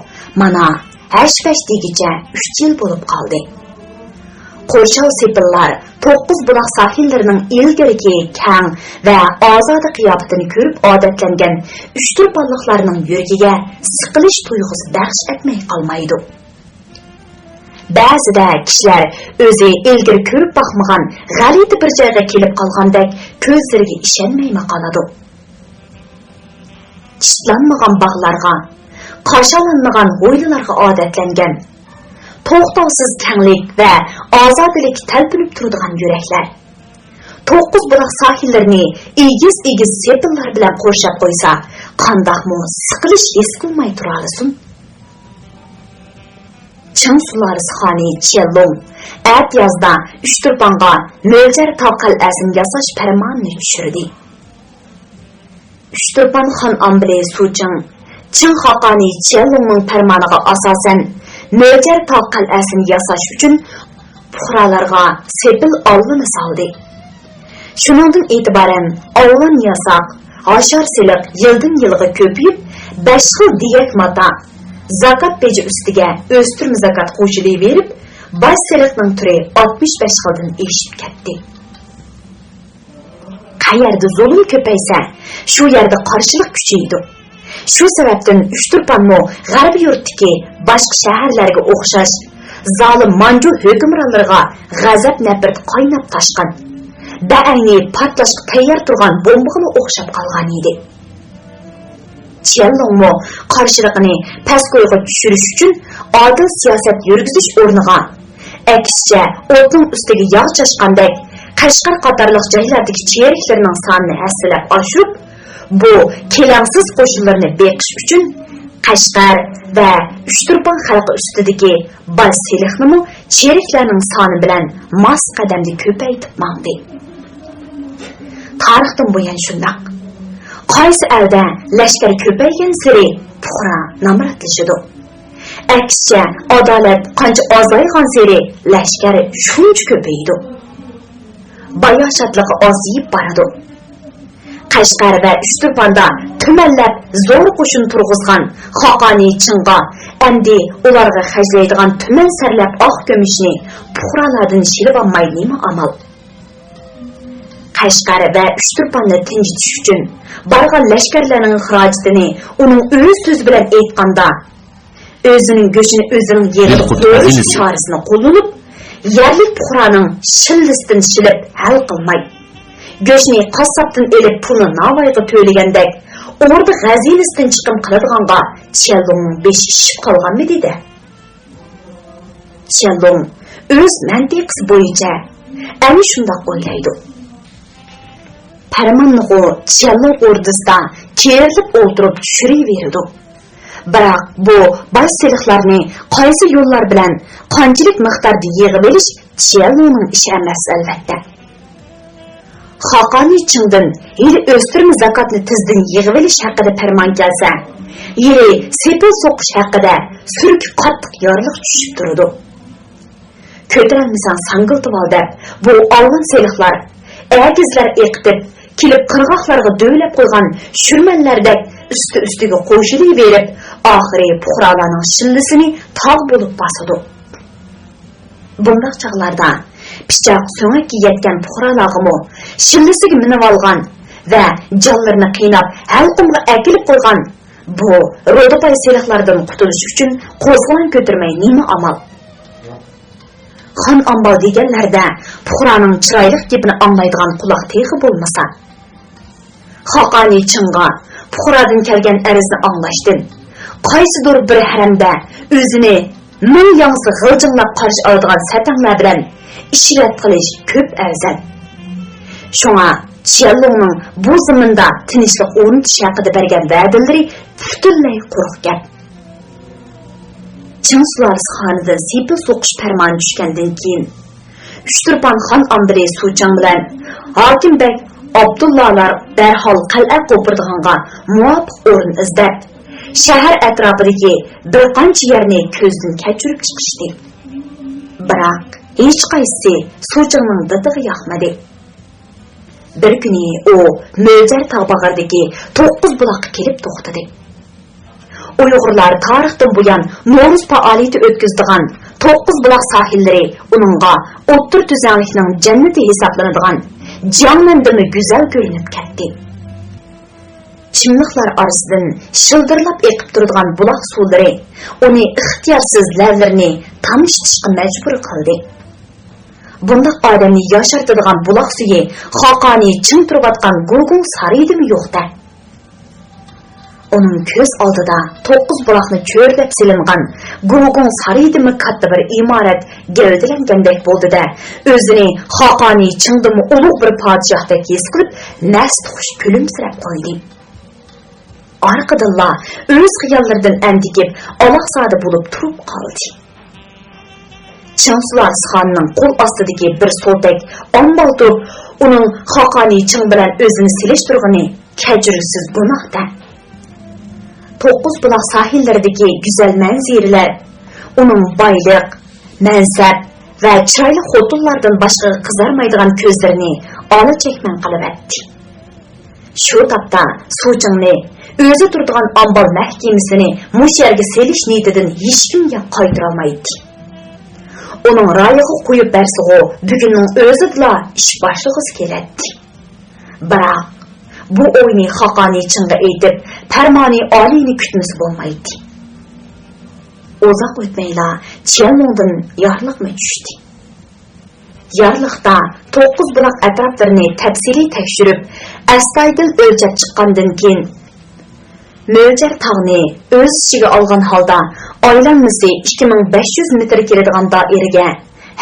مانا، ھەش-پەش دېگۈچە ئۈچ يىل بولۇپ قالدى. قورشاۋ سېپىللار توققۇز بۇلاق ساھىللىرىنىڭ ئىلگىرىكى كەڭ ۋە ئازادە قىياپىتىنى كۆرۈپ ئادەتلەنگەن ئۇچتۇرپانلىقلارنىڭ يۈرىكىگە سىقىلىش تۇيغۇسى بەخش ئەتمەي قالمايدۇ. بەزىدە كىشىلەر ئۆزى ئىلگىرى كۆرۈپ باقمىغان غەلىتە بىر جايغا كېلىپ قالغاندەك كۆزلىرىگە ئىشەنمەيمۇ قالىدۇ. چىتلانمىغان باغلارغا، قاشالانمىغان ھويلىلارغا ئادەتلەنگەن، توختاۋسىز كەڭلىك ۋە ئازادىلىككە تەلپۈنۈپ تۇرىدىغان يۈرەكلەر. توققۇز بۇلاق ساھىللىرىنى ئېگىز-ئېگىز سېپىللار بىلەن قورشاپ قويسا، قانداقمۇ سىقىلىش ھېس قىلماي تۇرالىسۇن؟ چىڭ سۇلالىسى خانى چيەنلۇڭ ئەتىيازدا ئۇچتۇرپانغا مۆلچەر تاغ قەلئەسىنى ياساش پەرمانىنى چۈشۈردى. ئۇچتۇرپان خان ئامبىرى سۇچىڭ، چىڭ خاقانى چيەنلۇڭنىڭ پەرمانىغا ئاساسەن، مۆلچەر تاغ قەلئەسىنى ياساش ئۈچۈن پۇقرالارغا سېپىل ئالۋىنى سالدى. شۇنىڭدىن ئېتىبارەن ئالۋان ياساق، ھاشار سېلىق يىلدىن يىلغا كۆپىيىپ، بەش خىل دېگەك ماتا، زاكات بېجى ئۈستىگە ئۆستۈرمە زاكات قوشۇلۇۋېرىپ، باج سېلىقنىڭ تۈرى ئاتمىش بەش خىلدىن ئېشىپ كەتتى. قەيەردە زۇلۇم كۆپەيسە، شۇ يەردە قارشىلىق كۈچىيىدۇ. شۇ سەۋەبتىن ئۇچتۇرپانمۇ غەربىي يۇرتتىكى باشقا شەھەرلەرگە ئوخشاش زالىم مانجۇ ھۆكۈمرانلىرىغا غەزەپ-نەپرىتى قايناپ تاشقان، بەئەينى پارتلاشقا تەييار تۇرغان بومبىغىلا ئوخشاپ قالغان ئىدى. چيەنلۇڭمۇ قارشىلىقىنى پەسكويغا چۈشۈرۈش ئۈچۈن ئادىل سىياسەت يۈرگۈزۈش ئورنىغا، ئەكسىچە، ئوتنىڭ ئۈستىگە ياغ چاچقاندەك، قەشقەر قاتارلىق جايلاردىكى چېرىكلىرىنىڭ سانىنى ھەسسىلەپ ئاشۇرۇپ، بۇ كېلەڭسىز قوشۇنلىرىنى بېقىش ئۈچۈن، قەشقەر ۋە ئۇچتۇرپان خەلقى ئۈستىدىكى باج سېلىقنىمۇ چېرىكلەرنىڭ سانى بىلەن ماس قەدەمدە كۆپەيتىپ ماڭدى. تارىختىن بۇيان شۇنداق. قايسى ئەلدە لەشكەر كۆپەيگەنسېرى پۇقرا نامراتلىشىدۇ. ئەكسىچە، ئادالەت قانچە ئازايغانسېرى لەشكەر شۇنچە كۆپىيىدۇ. باياشاتلىقى ئازىيىپ بارىدۇ. قەشقەر ۋە ئۇچتۇرپاندا تۈمەنلەپ زور قوشۇن تۇرغۇزغان خاقانى چىڭغا ئەمدى ئۇلارغا خەجلەيدىغان تۈمەن سەرلەپ ئاق كۈمۈشنى پۇقرالاردىن شىلىۋالماي نېمە ئامال؟ قەشقەر ۋە ئۇچتۇرپاننى تىنچىتىش ئۈچۈن بارغان لەشكەرلەرنىڭ خىراجىتىنى ئۇنىڭ ئۆز سۆزى بىلەن ئېيتقاندا، ئۆزىنىڭ گۆشىنى ئۆزىنىڭ يېغىدا قويۇش چارىسىنى قوللىنىپ، يەرلىك پۇقرانىڭ شىللىسىدىن شىلىپ ھەل قىلماي، گۆشنى قاسساپتىن ئېلىپ پۇلنى ناۋايغا تۆلىگەندەك، ئوردا غەزىنىسىدىن چىقىم قىلىدىغانغا چيەنلۇڭنىڭ بېشى ئىششىپ قالغانمىدى-دە؟ چيەنلۇڭ ئۆز مەنتىقىسى بويىچە ئەنە شۇنداق ئويلايدۇ. پەرماننىغۇ چيەنلۇڭ ئوردىسىدا كېرىلىپ ئولتۇرۇپ چۈشۈرۈۋېرىدۇ. بىراق بۇ باج سېلىقلارنى قايسى يوللار بىلەن قانچىلىك مىقداردا يىغىۋېلىش چيەنلۇڭنىڭ ئىشى ئەمەس، ئەلۋەتتە. خاقانى چىڭدىن ھېلى ئۆستۈرمە زاكاتنى تېزدىن يىغىۋېلىش ھەققىدە پەرمان كەلسە، ھېلى سېپىل سوقۇش ھەققىدە سۈرىكى قاتتىق يارلىق چۈشۈپ تۇرىدۇ. كۆتۈرەلمىسەڭ ساڭگىلىتىۋال دەپ، بۇ ئالۋان سېلىقلار، ئەگىزلەر ئېقىتىپ، كېلىپ قىرغاقلارغا دۆۋىلەپ قويغان شۈرمەنلەردەك ئۈستى-ئۈستىگە قوشۇلۇۋېرىپ، ئاخىرى پۇقرالارنىڭ شىللىسىنى تاغ بولۇپ باسىدۇ. بۇنداق چاغلاردا پىچاق سۆڭەككە يەتكەن پۇقرالارغىمۇ شىللىسىگە مىنىۋالغان ۋە جانلىرىنى قىيناپ ھەلقۇمغا ئەكېلىپ قويغان بۇ رۇدىپاي سېلىقلاردىن قۇتۇلۇش ئۈچۈن قوزغىلاڭ كۆتۈرمەي نېمە ئامال؟ خان ئامبال دېگەنلەردە پۇقرانىڭ چىرايلىق گېپىنى ئاڭلايدىغان قۇلاق تېخى بولمىسا، خاقانى چىڭغا پۇقرادىن كەلگەن ئەرزنى ئاڭلاشتىن، قايسىدۇر بىر ھەرەمدە ئۆزىنى مىڭ ياڭزا غىلجىڭلاپ قارشى ئالىدىغان سەتەڭلەر بىلەن ئىشرەت قىلىش كۆپ ئەۋزەل. شۇڭا چيەنلۇڭنىڭ بۇ زېمىندا تىنچلىق ئورنىتىش ھەققىدە بەرگەن ۋەدىلىرى پۈتۈنلەي قۇرۇق گەپ. چىڭ سۇلالىسى خانىدىن سېپىل سوقۇش پەرمانى چۈشكەندىن كېيىن، ئۇچتۇرپان خان ئامبىلى سۇچىڭ بىلەن ھاكىم بەگ ئابدۇللالار دەرھال قەلئە قوپۇرىدىغانغا مۇۋاپىق ئورۇن ئىزدەپ، شەھەر ئەتراپىدىكى بىر قانچە يەرنى كۆزدىن كەچۈرۈپ چىقىشتى. بىراق ھېچقايسىسى سۇچىڭنىڭ دىتىغا ياقمىدى. بىر كۈنى ئۇ مۆجەر تاغ باغرىدىكى توققۇز بۇلاققا كېلىپ توختىدى. ئۇيغۇرلار تارىختىن بۇيان نورۇز پائالىيىتى ئۆتكۈزىدىغان توققۇز بۇلاق ساھىللىرى ئۇنىڭغا ئوتتۇرا تۈزلەڭلىكنىڭ جەننىتى ھېسابلىنىدىغان جياڭنەندىنمۇ گۈزەل كۆرۈنۈپ كەتتى. چىملىقلار ئارىسىدىن شىلدىرلاپ ئېقىپ تۇرىدىغان بۇلاق سۇلىرى ئۇنى ئىختىيارسىز لەۋلىرىنى تامشىتىشقا مەجبۇر قىلدى. بۇنداق ئادەمنى ياشارتىدىغان بۇلاق سۈيى خاقانى چىڭ تۇرۇۋاتقان گۇگۇڭ سارىيىدىمۇ يوق-دە؟ ئۇنىڭ كۆز ئالدىدا توققۇز بۇلاقنى چۆرىدەپ سېلىنغان گۇگۇڭ سارىيىدىمۇ كاتتا بىر ئىمارەت گەۋدىلەنگەندەك بولدى-دە، ئۆزىنى خاقانى چىڭدىنمۇ ئۇلۇغ بىر پادىشاھتەك ھېس قىلىپ، مەستخۇش كۈلۈمسىرەپ قويدى. ئارقىدىنلا ئۆز خىياللىرىدىن ئەندىكىپ، ئالاقزادە بولۇپ تۇرۇپ قالدى. چىڭ سۇلالىسى خاننىڭ قول ئاستىدىكى بىر سوتەك ئامبال تۇرۇپ، ئۇنىڭ خاقانى چىڭ بىلەن ئۆزىنى سېلىشتۇرغىنى كەچۈرۈشسىز گۇناھ-دە. توققۇز بۇلاق ساھىللىرىدىكى گۈزەل مەنزىرىلەر ئۇنىڭ بايلىق، مەنسەپ ۋە چىرايلىق خوتۇنلاردىن باشقىغا قىزارمايدىغان كۆزلىرىنى ئالا چەكمەن قىلىۋەتتى. شۇ تاپتا سۇچىڭنى، ئۆزى تۇرىدىغان ئامبال مەھكىمىسىنى مۇشۇ يەرگە سېلىش نىيىتىدىن ھېچكىم گەپ قايتۇرالمايتتى. ئۇنىڭ رايىغا قويۇپ بەرسىغۇ، بۈگۈننىڭ ئۆزىدىلا ئىش باشلىغۇسى كېلەتتى. بىراق، بۇ ئوينى خاقانى چىڭغا ئېيتىپ، پەرمانى ئالىينى كۈتمىسە بولمايتتى. ئۇزاق ئۆتمەيلا چيەنلۇڭدىن يارلىقمۇ چۈشتى. يارلىقتا توققۇز بۇلاق ئەتراپلىرىنى تەپسىلىي تەكشۈرۈپ، ئەستايىدىل ئۆلچەپ چىققاندىن كېيىن، مۆجەر تاغنى ئۆز ئىچىگە ئالغان ھالدا ئايلانمىسى ئىككى مىڭ بەش يۈز مېتىر كېلىدىغان دائىرىگە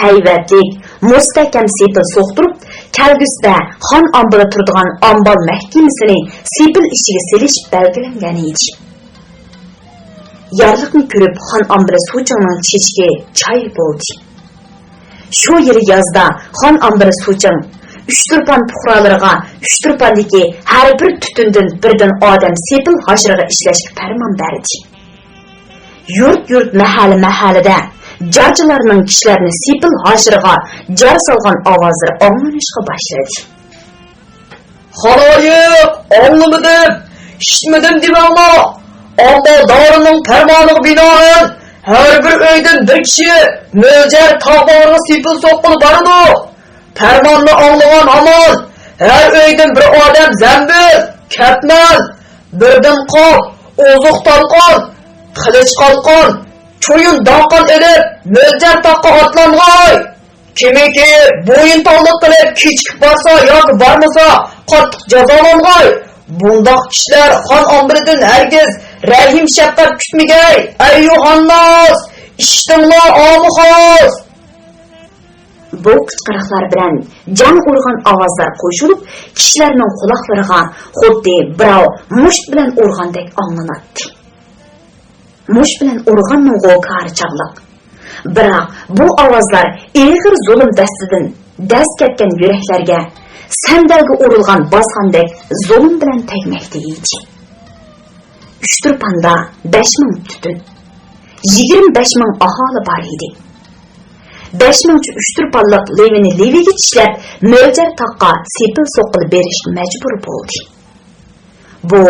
ھەيۋەتلىك، مۇستەھكەم سېپىل سوقتۇرۇپ، كەلگۈسىدە خان ئامبىلى تۇرىدىغان ئامبال مەھكىمىسىنى سېپىل ئىچىگە سېلىش بەلگىلەنگەن ئىدى. يارلىقنى كۆرۈپ، خان ئامبىرى سۇچىڭنىڭ چېچىكى چاي بولدى. شۇ يىلى يازدا خان ئامبىرى سۇچىڭ ئۇچتۇرپان پۇقرالىرىغا ئۇچتۇرپاندىكى ھەر بىر تۈتۈندىن بىردىن ئادەم سېپىل ھاشىرىغا ئىشلەشكە پەرمان بەردى. يۇرت-يۇرت، مەھەللە-مەھەللىدە جارچىلارنىڭ كىشىلەرنى سېپىل ھاشىرىغا جار سالغان ئاۋازلىرى ئاڭلىنىشقا باشلىدى. خالايىق، ئاڭلىمىدىم، ئىشىتمىدىم دېمەڭلار! ئامبالدارىنىڭ پەرمانىغا بىنائەن، ھەر بىر ئۆيدىن بىر كىشى مۆجەر تاغ باغرىغا سېپىل سوققىلى بارىدۇ. پەرماننى ئاڭلىغان ھامان ھەر ئۆيدىن بىر ئادەم زەمبىل، كەتمەن، بىردىن قاپ، ئوزۇق تالقان، قىلىچ قالقان، چويۇن داقان ئېلىپ، مۆلجەر تاغقا ئاتلانغاي! كىمكى بويۇن تاۋلىق قىلىپ كېچىكىپ بارسا ياكى بارمىسا، قاتتىق جازالانغاي! بۇنداق كىشىلەر خان ئامبىرىدىن ھەرگىز رەھىم-شەپقەت كۈتمىگەي! ئەييۇھەنناس! ئىشىتىڭلار ئامۇخاس! بۇ قىچقىرىقلار بىلەن جەڭ ئۇرغان ئاۋازلار قوشۇلۇپ، كىشىلەرنىڭ قۇلاقلىرىغا خۇددى بىراۋ مۇشت بىلەن ئۇرغاندەك ئاڭلىناتتى. مۇشت بىلەن ئۇرغاننىڭغۇ كارى چاغلىق. بىراق بۇ ئاۋازلار ئېغىر زۇلۇم دەستىدىن دەز كەتكەن يۈرەكلەرگە سەندەلگە ئۇرۇلغان بازغاندەك زۇلۇم بىلەن تەگمەكتە ئىدى. ئۇچتۇرپاندا بەش مىڭ پۈتۈن يىگىرمە بەش مىڭ ئاھالى بار ئىدى. بەش مىڭچە ئۇچتۇرپانلىق لېۋىنى لېۋىگە چىشلەپ، مۆلجەر تاغقا سېپىل سوققىلى بېرىشكە مەجبۇر بولدى. بۇ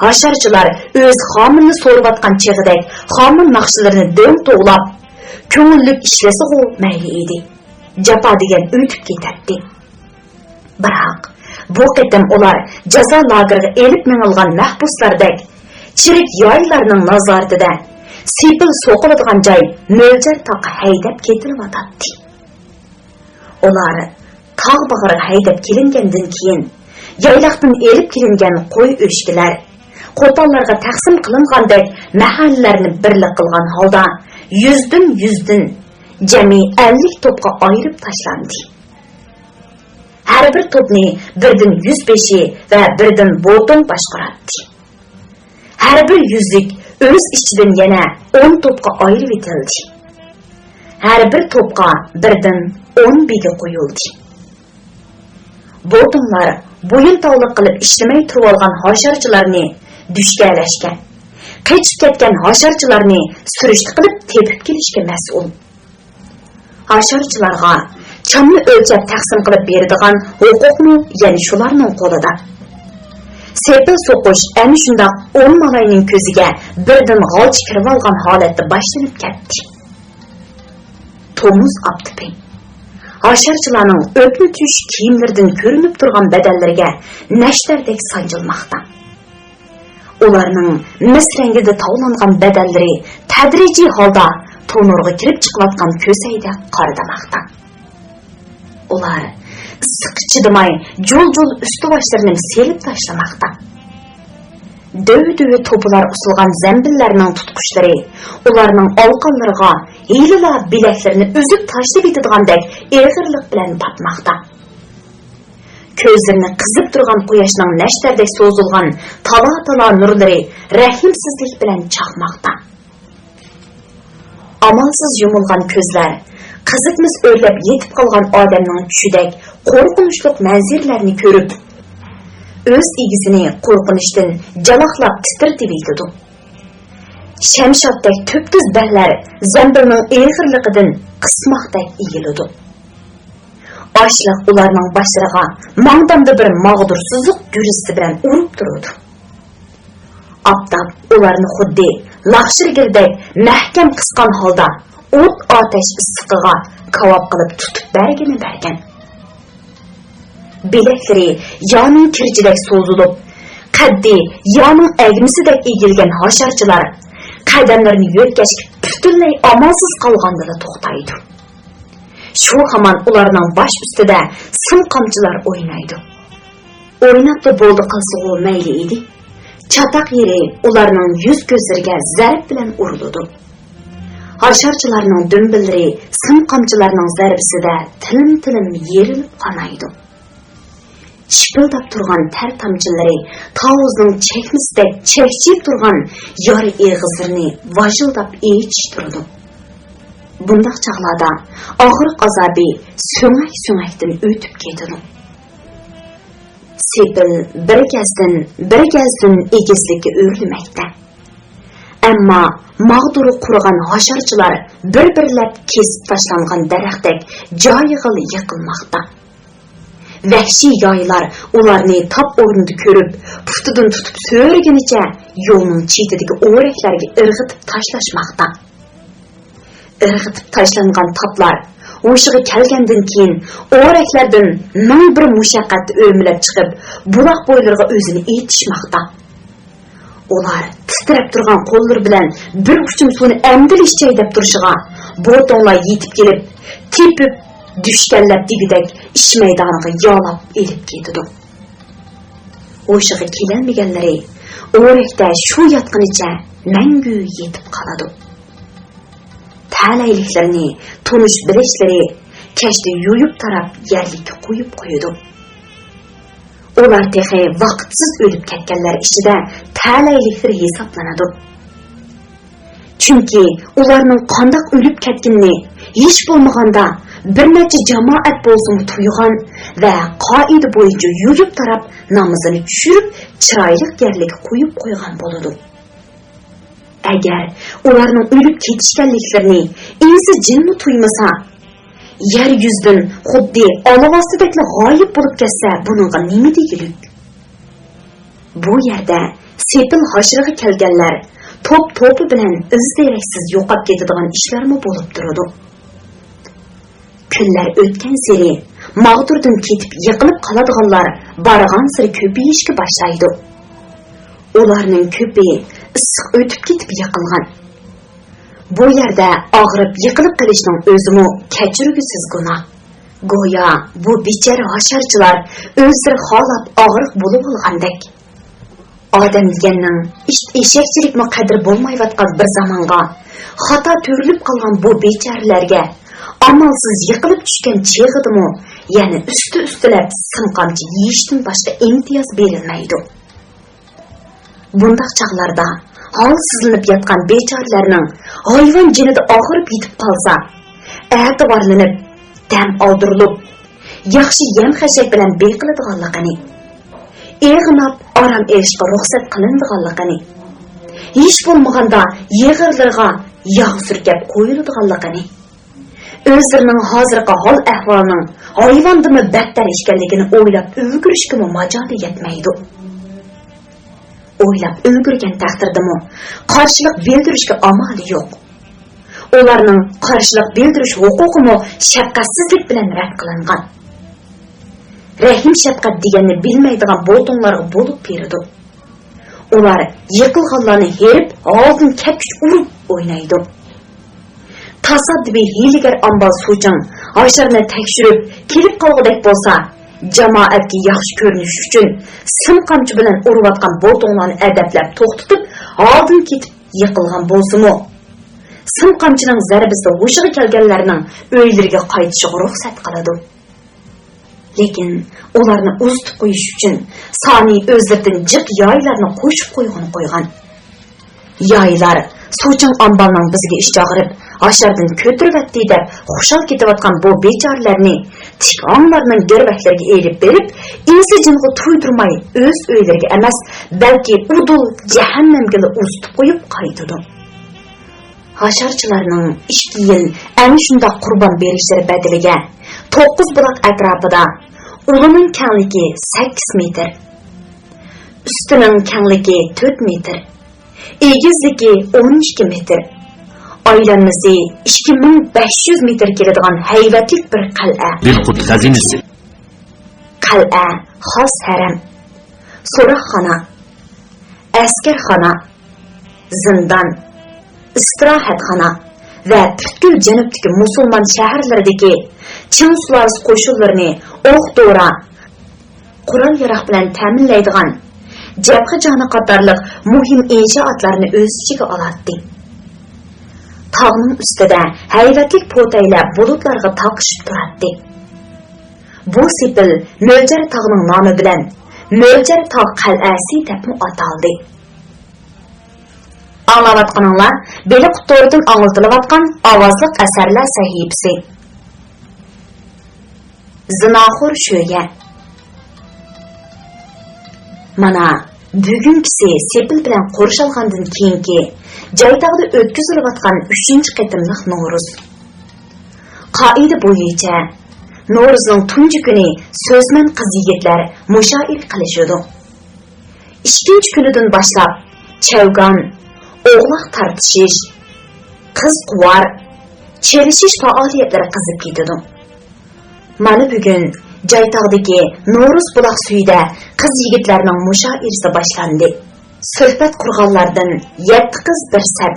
ھاشارچىلار ئۆز خامىنىنى سورۇۋاتقان چېغىدەك خامىن ناخشىلىرىنى دۆڭ توۋلاپ، كۆڭۈللۈك ئىشلىسىغۇ مەيلى ئىدى. جاپا دېگەن ئۆتۈپ كېتەتتى. بىراق، بۇ قېتىم ئۇلار جازا لاگېرىغا ئېلىپ مېڭىلغان مەھبۇسلاردەك، چىرىك يايلارنىڭ نازارىتىدە سېپىل سوقۇلىدىغان جاي مۆلجەر تاغقا ھەيدەپ كېتىلىۋاتاتتى. ئۇلار تاغ باغرىغا ھەيدەپ كېلىنگەندىن كېيىن، يايلاقتىن ئېلىپ كېلىنگەن قوي ئۆچكىلەر، قوتانلارغا تەقسىم قىلىنغاندەك مەھەللىلەرنى بىرلىك قىلغان ھالدا يۈزدىن يۈزدىن جەمئىي ئەللىك توپقا ئايرىپ تاشلاندى. ھەر بىر توپنى بىردىن يۈزبېشى ۋە بىردىن بوتۇڭ باشقۇراتتى. ھەر بىر يۈزلۈك ئۆز ئىچىدىن يەنە ئون توپقا ئايرىۋېتىلدى. ھەر بىر توپقا بىردىن ئون بېگى قويۇلدى. بوتۇڭلار بويۇن تاۋلىق قىلىپ ئىشلىمەي تۇرۇۋالغان ھاشارچىلارنى دۈشكەلەشكە، قېچىپ كەتكەن ھاشارچىلارنى سۈرۈشتە قىلىپ تېپىپ كېلىشكە مەسئۇل. ھاشارچىلارغا چامنى ئۆلچەپ تەقسىم قىلىپ بېرىدىغان ھوقۇقمۇ يەنە شۇلارنىڭ قولىدا. سېپىل سوقۇش ئەنە شۇنداق ئون مالاينىڭ كۆزىگە بىردىن غالچە كىرىۋالغان ھالەتتە باشلىنىپ كەتتى. تومۇز ئاپتىپى. ھاشارچىلارنىڭ ئۆپنە تۈش كىيىملىرىدىن كۆرۈنۈپ تۇرغان بەدەنلىرىگە نەشتەردەك سانجىلماقتا. ئۇلارنىڭ مىس رەڭگىدە تاۋلانغان بەدەنلىرى تەدرىجىي ھالدا تونۇرغا كىرىپ چىقىۋاتقان كۆسەيدەك قارىدىماقتا. ئۇلار ئىسسىققا چىدىماي، جۇل-جۇل ئۈستى-باشلىرىنى سېلىپ تاشلىماقتا. دۆۋە-دۆۋە توپىلار ئۇسۇلغان زەمبىللەرنىڭ تۇتقۇچلىرى ئۇلارنىڭ ئالىقانلىرىغا ھېلىلا بىلەكلىرىنى ئۈزۈپ تاشلىۋېتىدىغاندەك ئېغىرلىق بىلەن پاتماقتا. كۆزلىرىنى قىزىپ تۇرغان قۇياشنىڭ نەشتەردەك سوزۇلغان تالا-تالا نۇرلىرى رەھىمسىزلىك بىلەن چاقماقتا. ئامالسىز يۇمۇلغان كۆزلەر قىزىتمىسى ئۆرلەپ يېتىپ قالغان ئادەمنىڭ چۈشىدەك قورقۇنچلۇق مەنزىرىلەرنى كۆرۈپ، ئۆز ئىگىسىنى قورقۇنچتىن جالاقلاپ تىترىتىۋېتىدۇ. شەمشاتتەك تۈپتۈز بەللەر زەمبىلنىڭ ئېغىرلىقىدىن قىسماقتەك ئېگىلىدۇ. ئاچلىق ئۇلارنىڭ باشلىرىغا ماڭدامدا بىر ماغدۇرسىزلىق گۈرزىسى بىلەن ئۇرۇپ تۇرىدۇ. ئاپتاپ ئۇلارنى خۇددى لاخشىرگىردەك مەھكەم قىسقان ھالدا ئوت-ئاتەش ئىسسىقىغا كاۋاپ قىلىپ تۇتۇپ بەرگىنى بەرگەن. بىلەكلىرى يانىڭ كىرىچىدەك سوزۇلۇپ، قەددى يانىڭ ئەگمىسىدەك ئېگىلگەن ھاشارچىلار قەدەملىرىنى يۆتكەشكە پۈتۈنلەي ئامالسىز قالغاندىلا توختايدۇ. شۇ ھامان ئۇلارنىڭ باش ئۈستىدە سىم قامچىلار ئوينايدۇ. ئويناپلا بولدى قىلسىغۇ مەيلى ئىدى. چاتاق يېرى ئۇلارنىڭ يۈز-كۆزلىرىگە زەرب بىلەن ئۇرۇلىدۇ. ھاشارچىلارنىڭ دۈمبىلىرى سىم قامچىلارنىڭ زەربىسىدە تىلىم-تىلىم يېرىلىپ قانايدۇ. شىپىلداپ تۇرغان تەر تامچىلىرى تاۋۇزنىڭ چەكمىسىدەك چەكچىيىپ تۇرغان يارا ئېغىزلىرىنى ۋاژىلداپ ئېچىشتۇرىدۇ. بۇنداق چاغلاردا ئاغرىق ئازابى سۆڭەك-سۆڭەكتىن ئۆتۈپ كېتىدۇ. سېپىل بىر گەزدىن، بىر گەزدىن ئېگىزلىككە ئۆرلىمەكتە. ئەمما ماغدۇرى قۇرۇغان ھاشارچىلار بىر-بىرلەپ كېسىپ تاشلانغان دەرەختەك جايىغىلا يىقىلماقتا. ۋەھشىي يايلار ئۇلارنى تاپ ئورنىدا كۆرۈپ، پۇتىدىن تۇتۇپ سۆرىگىنىچە يولنىڭ چېتىدىكى ئورەكلەرگە ئىرغىتىپ تاشلاشماقتا. ئىرغىتىپ تاشلانغان تاپلار ھوشىغا كەلگەندىن كېيىن، ئورەكلەردىن مىڭ بىر مۇشەققەتتە ئۆمىلەپ چىقىپ، بۇلاق بويلىرىغا ئۆزىنى ئېتىشماقتا. ئۇلار تىترەپ تۇرغان قوللىرى بىلەن بىر ئۇچۇم سۇنى ئەمدىلا ئىچەي دەپ تۇرۇشىغا، بوتۇڭلار يېتىپ كېلىپ، تېپىپ، دۈشكەنلەپ دېگۈدەك ئىش مەيدانىغا يالاپ ئېلىپ كېتىدۇ. ھوشىغا كېلەلمىگەنلىرى ئورەكتە شۇ ياتقىنىچە مەڭگۈ يېتىپ قالىدۇ. تەلەيلىكلىرىنى، تونۇش بىلىشلىرى كەچتە يۇيۇپ تاراپ يەرلىككە قويۇپ قويىدۇ. ئۇلار تېخى ۋاقىتسىز ئۆلۈپ كەتكەنلەر ئىچىدە تەلەيلىكلىرى ھېسابلىنىدۇ. چۈنكى ئۇلارنىڭ قانداق ئۆلۈپ كەتكىنىنى ھېچ بولمىغاندا بىر نەچچە جامائەت بولسىمۇ تۇيغان ۋە قائىدە بويىچە يۇيۇپ تاراپ نامىزىنى چۈشۈرۈپ چىرايلىق يەرلىككە قويۇپ قويغان بولىدۇ. ئەگەر ئۇلارنىڭ ئۆلۈپ كېتىشكەنلىكلىرىنى ئىنسى جىنمۇ تۇيمىسا، يەر يۈزىدىن خۇددى ئالاۋاستىدەكلا غايىب بولۇپ كەتسە، بۇنىڭغا نېمە دېگۈلۈك؟ بۇ يەردە سېپىل ھاشىرىغا كەلگەنلەر توپ-توپى بىلەن ئىز-دېرەكسىز يوقاپ كېتىدىغان ئىشلارمۇ بولۇپ تۇرىدۇ. كۈنلەر ئۆتكەنسېرى ماغدۇردىن كېتىپ يىقىلىپ قالىدىغانلار بارغانسېرى كۆپىيىشكە باشلايدۇ. ئۇلارنىڭ كۆپى ئىسسىق ئۆتۈپ كېتىپ يىقىلغان. بۇ يەردە ئاغرىپ يىقىلىپ قېلىشنىڭ ئۆزىمۇ كەچۈرگۈسىز گۇناھ. گويا بۇ بىچارە ھاشارچىلار ئۆزلىرى خالاپ ئاغرىق بولۇۋالغاندەك. ئادەم دېگەننىڭ ئىت ئېشەكچىلىكمۇ قەدرى بولمايۋاتقان بىر زامانغا، خاتا تۈرۈلۈپ قالغان بۇ بىچارىلەرگە ئامالسىز يىقىلىپ چۈشكەن چېغىدىمۇ يەنە ئۈستى-ئۈستىلەپ سىم قامچا يېيىشتىن باشقا ئىمتىياز بېرىلمەيدۇ. بۇنداق چاغلاردا ھالسىزلىنىپ ياتقان بىچارىلەرنىڭ ھايۋان جېنىدا ئاغرىپ يېتىپ قالسا، ئەتىۋارلىنىپ، دەم ئالدۇرۇلۇپ، ياخشى يەم-خەشەك بىلەن بېقىلىدىغانلىقىنى، ئېغىناپ ئارام ئېلىشقا رۇخسەت قىلىنىدىغانلىقىنى، ھېچ بولمىغاندا يېغىرلىرىغا ياغ سۈركەپ قويۇلىدىغانلىقىنى، ئۆزلىرىنىڭ ھازىرقى ھال-ئەھۋالىنىڭ ھايۋاندىنمۇ بەتتەر ئىكەنلىكىنى ئويلاپ ئۈلگۈرۈشكىمۇ ماجالى يەتمەيدۇ. ئويلاپ ئۈلگۈرگەن تەقدىردىمۇ قارشىلىق بىلدۈرۈشكە ئامالى يوق. ئۇلارنىڭ قارشىلىق بىلدۈرۈش ھوقۇقىمۇ شەپقەتسىزلىك بىلەن رەت قىلىنغان. رەھىم-شەپقەت دېگەننى بىلمەيدىغان بوتۇڭلارغا بولۇپ بېرىدۇ. ئۇلار يىقىلغانلارنى ھېرىپ، ھالدىن كەتكۈچە ئۇرۇپ ئوينايدۇ. تاسادىپىي ھىيلىگەر ئامبال سۇچىڭ ھاشارنى تەكشۈرۈپ كېلىپ قالغۇدەك بولسا، جامائەتكە ياخشى كۆرۈنۈش ئۈچۈن سىم قامچا بىلەن ئۇرۇۋاتقان بوتۇڭلارنى ئەدەپلەپ توختىتىپ، ھالدىن كېتىپ يىقىلغان بولسىمۇ، سىم قامچىنىڭ زەربىسىدە ھوشىغا كەلگەنلەرنىڭ ئۆيلىرىگە قايتىشىغا رۇخسەت قىلىدۇ. لېكىن ئۇلارنى ئۇزىتىپ قويۇش ئۈچۈن سانى ئۆزلىرىدىن جىق يايلارنى قوشۇپ قويغىنى قويغان. يايلار سۇچىڭ ئامبالنىڭ بىزگە ئىچى ئاغرىپ، ھاشاردىن كۆتۈرۈۋەتتى دەپ خۇشال كېتىۋاتقان بۇ بىچارىلەرنى تىك ئاڭلارنىڭ گىرۋەكلىرىگە ئېلىپ بېرىپ، ئىنسى جىنغا تۇيدۇرماي ئۆز ئۆيلىرىگە ئەمەس، بەلكى ئۇدۇل جەھەننەمگىلا ئۇزىتىپ قويۇپ قايتىدۇ. ھاشارچىلارنىڭ ئىككى يىل ئەنە شۇنداق قۇربان بېرىشلىرى بەدىلىگە، توققۇز بۇلاق ئەتراپىدا ئۇلىنىڭ كەڭلىكى سەككىز مېتىر، ئۈستىنىڭ كەڭلىكى تۆت مېتىر، ئېگىزلىكى ئون ئىككى مېتىر، ئايلانمىسى ئىككى مىڭ بەش يۈز مېتىر كېلىدىغان ھەيۋەتلىك بىر قەلئە. دىلقۇت خەزىنىسى. قەلئە خاس ھەرەم، سوراقخانا، ئەسكەرخانا، زىندان، ئىستىراھەتخانا ۋە پۈتكۈل جەنۇبتىكى مۇسۇلمان شەھەرلىرىدىكى چىڭ سۇلالىسى قوشۇنلىرىنى ئوق-دورا، قورال-ياراغ بىلەن تەمىنلەيدىغان جەبھە جانى قاتارلىق مۇھىم ئىنشائاتلارنى ئۆز ئىچىگە ئالاتتى. تاغنىڭ ئۈستىدە ھەيۋەتلىك پوتەيلەر بۇلۇتلارغا تاقىشىپ تۇراتتى. بۇ سېپىل مۆلچەر تاغنىڭ نامى بىلەن مۆلچەر تاغ قەلئەسى دەپمۇ ئاتالدى. ئاڭلاۋاتقىنىڭلار بېلىق تورىدىن ئاڭلىتىلىۋاتقان ئاۋازلىق ئەسەرلەر سەھىپىسى. زىناخور شۆگە. مانا، بۈگۈنكىسى سېپىل بىلەن قورشالغاندىن كېيىنكى جايتاغدا ئۆتكۈزۈلۈۋاتقان ئۈچىنچى قېتىملىق نورۇز. قائىدە بويىچە، نورۇزنىڭ تۇنجى كۈنى سۆزمەن قىز-يىگىتلەر مۇشائىرە قىلىشىدۇ. ئىككىنچى كۈنىدىن باشلاپ چەۋگان، ئوغلاق تارتىشىش، قىز قۇۋار، چېلىشىش پائالىيەتلىرى قىزىپ كېتىدۇ. مانا بۈگۈن جايتاغدىكى نورۇز بۇلاق سۈيىدە قىز-يىگىتلەرنىڭ مۇشائىرىسى باشلاندى. سۆھبەت قۇرغانلاردىن يەتتە قىز بىر سەپ،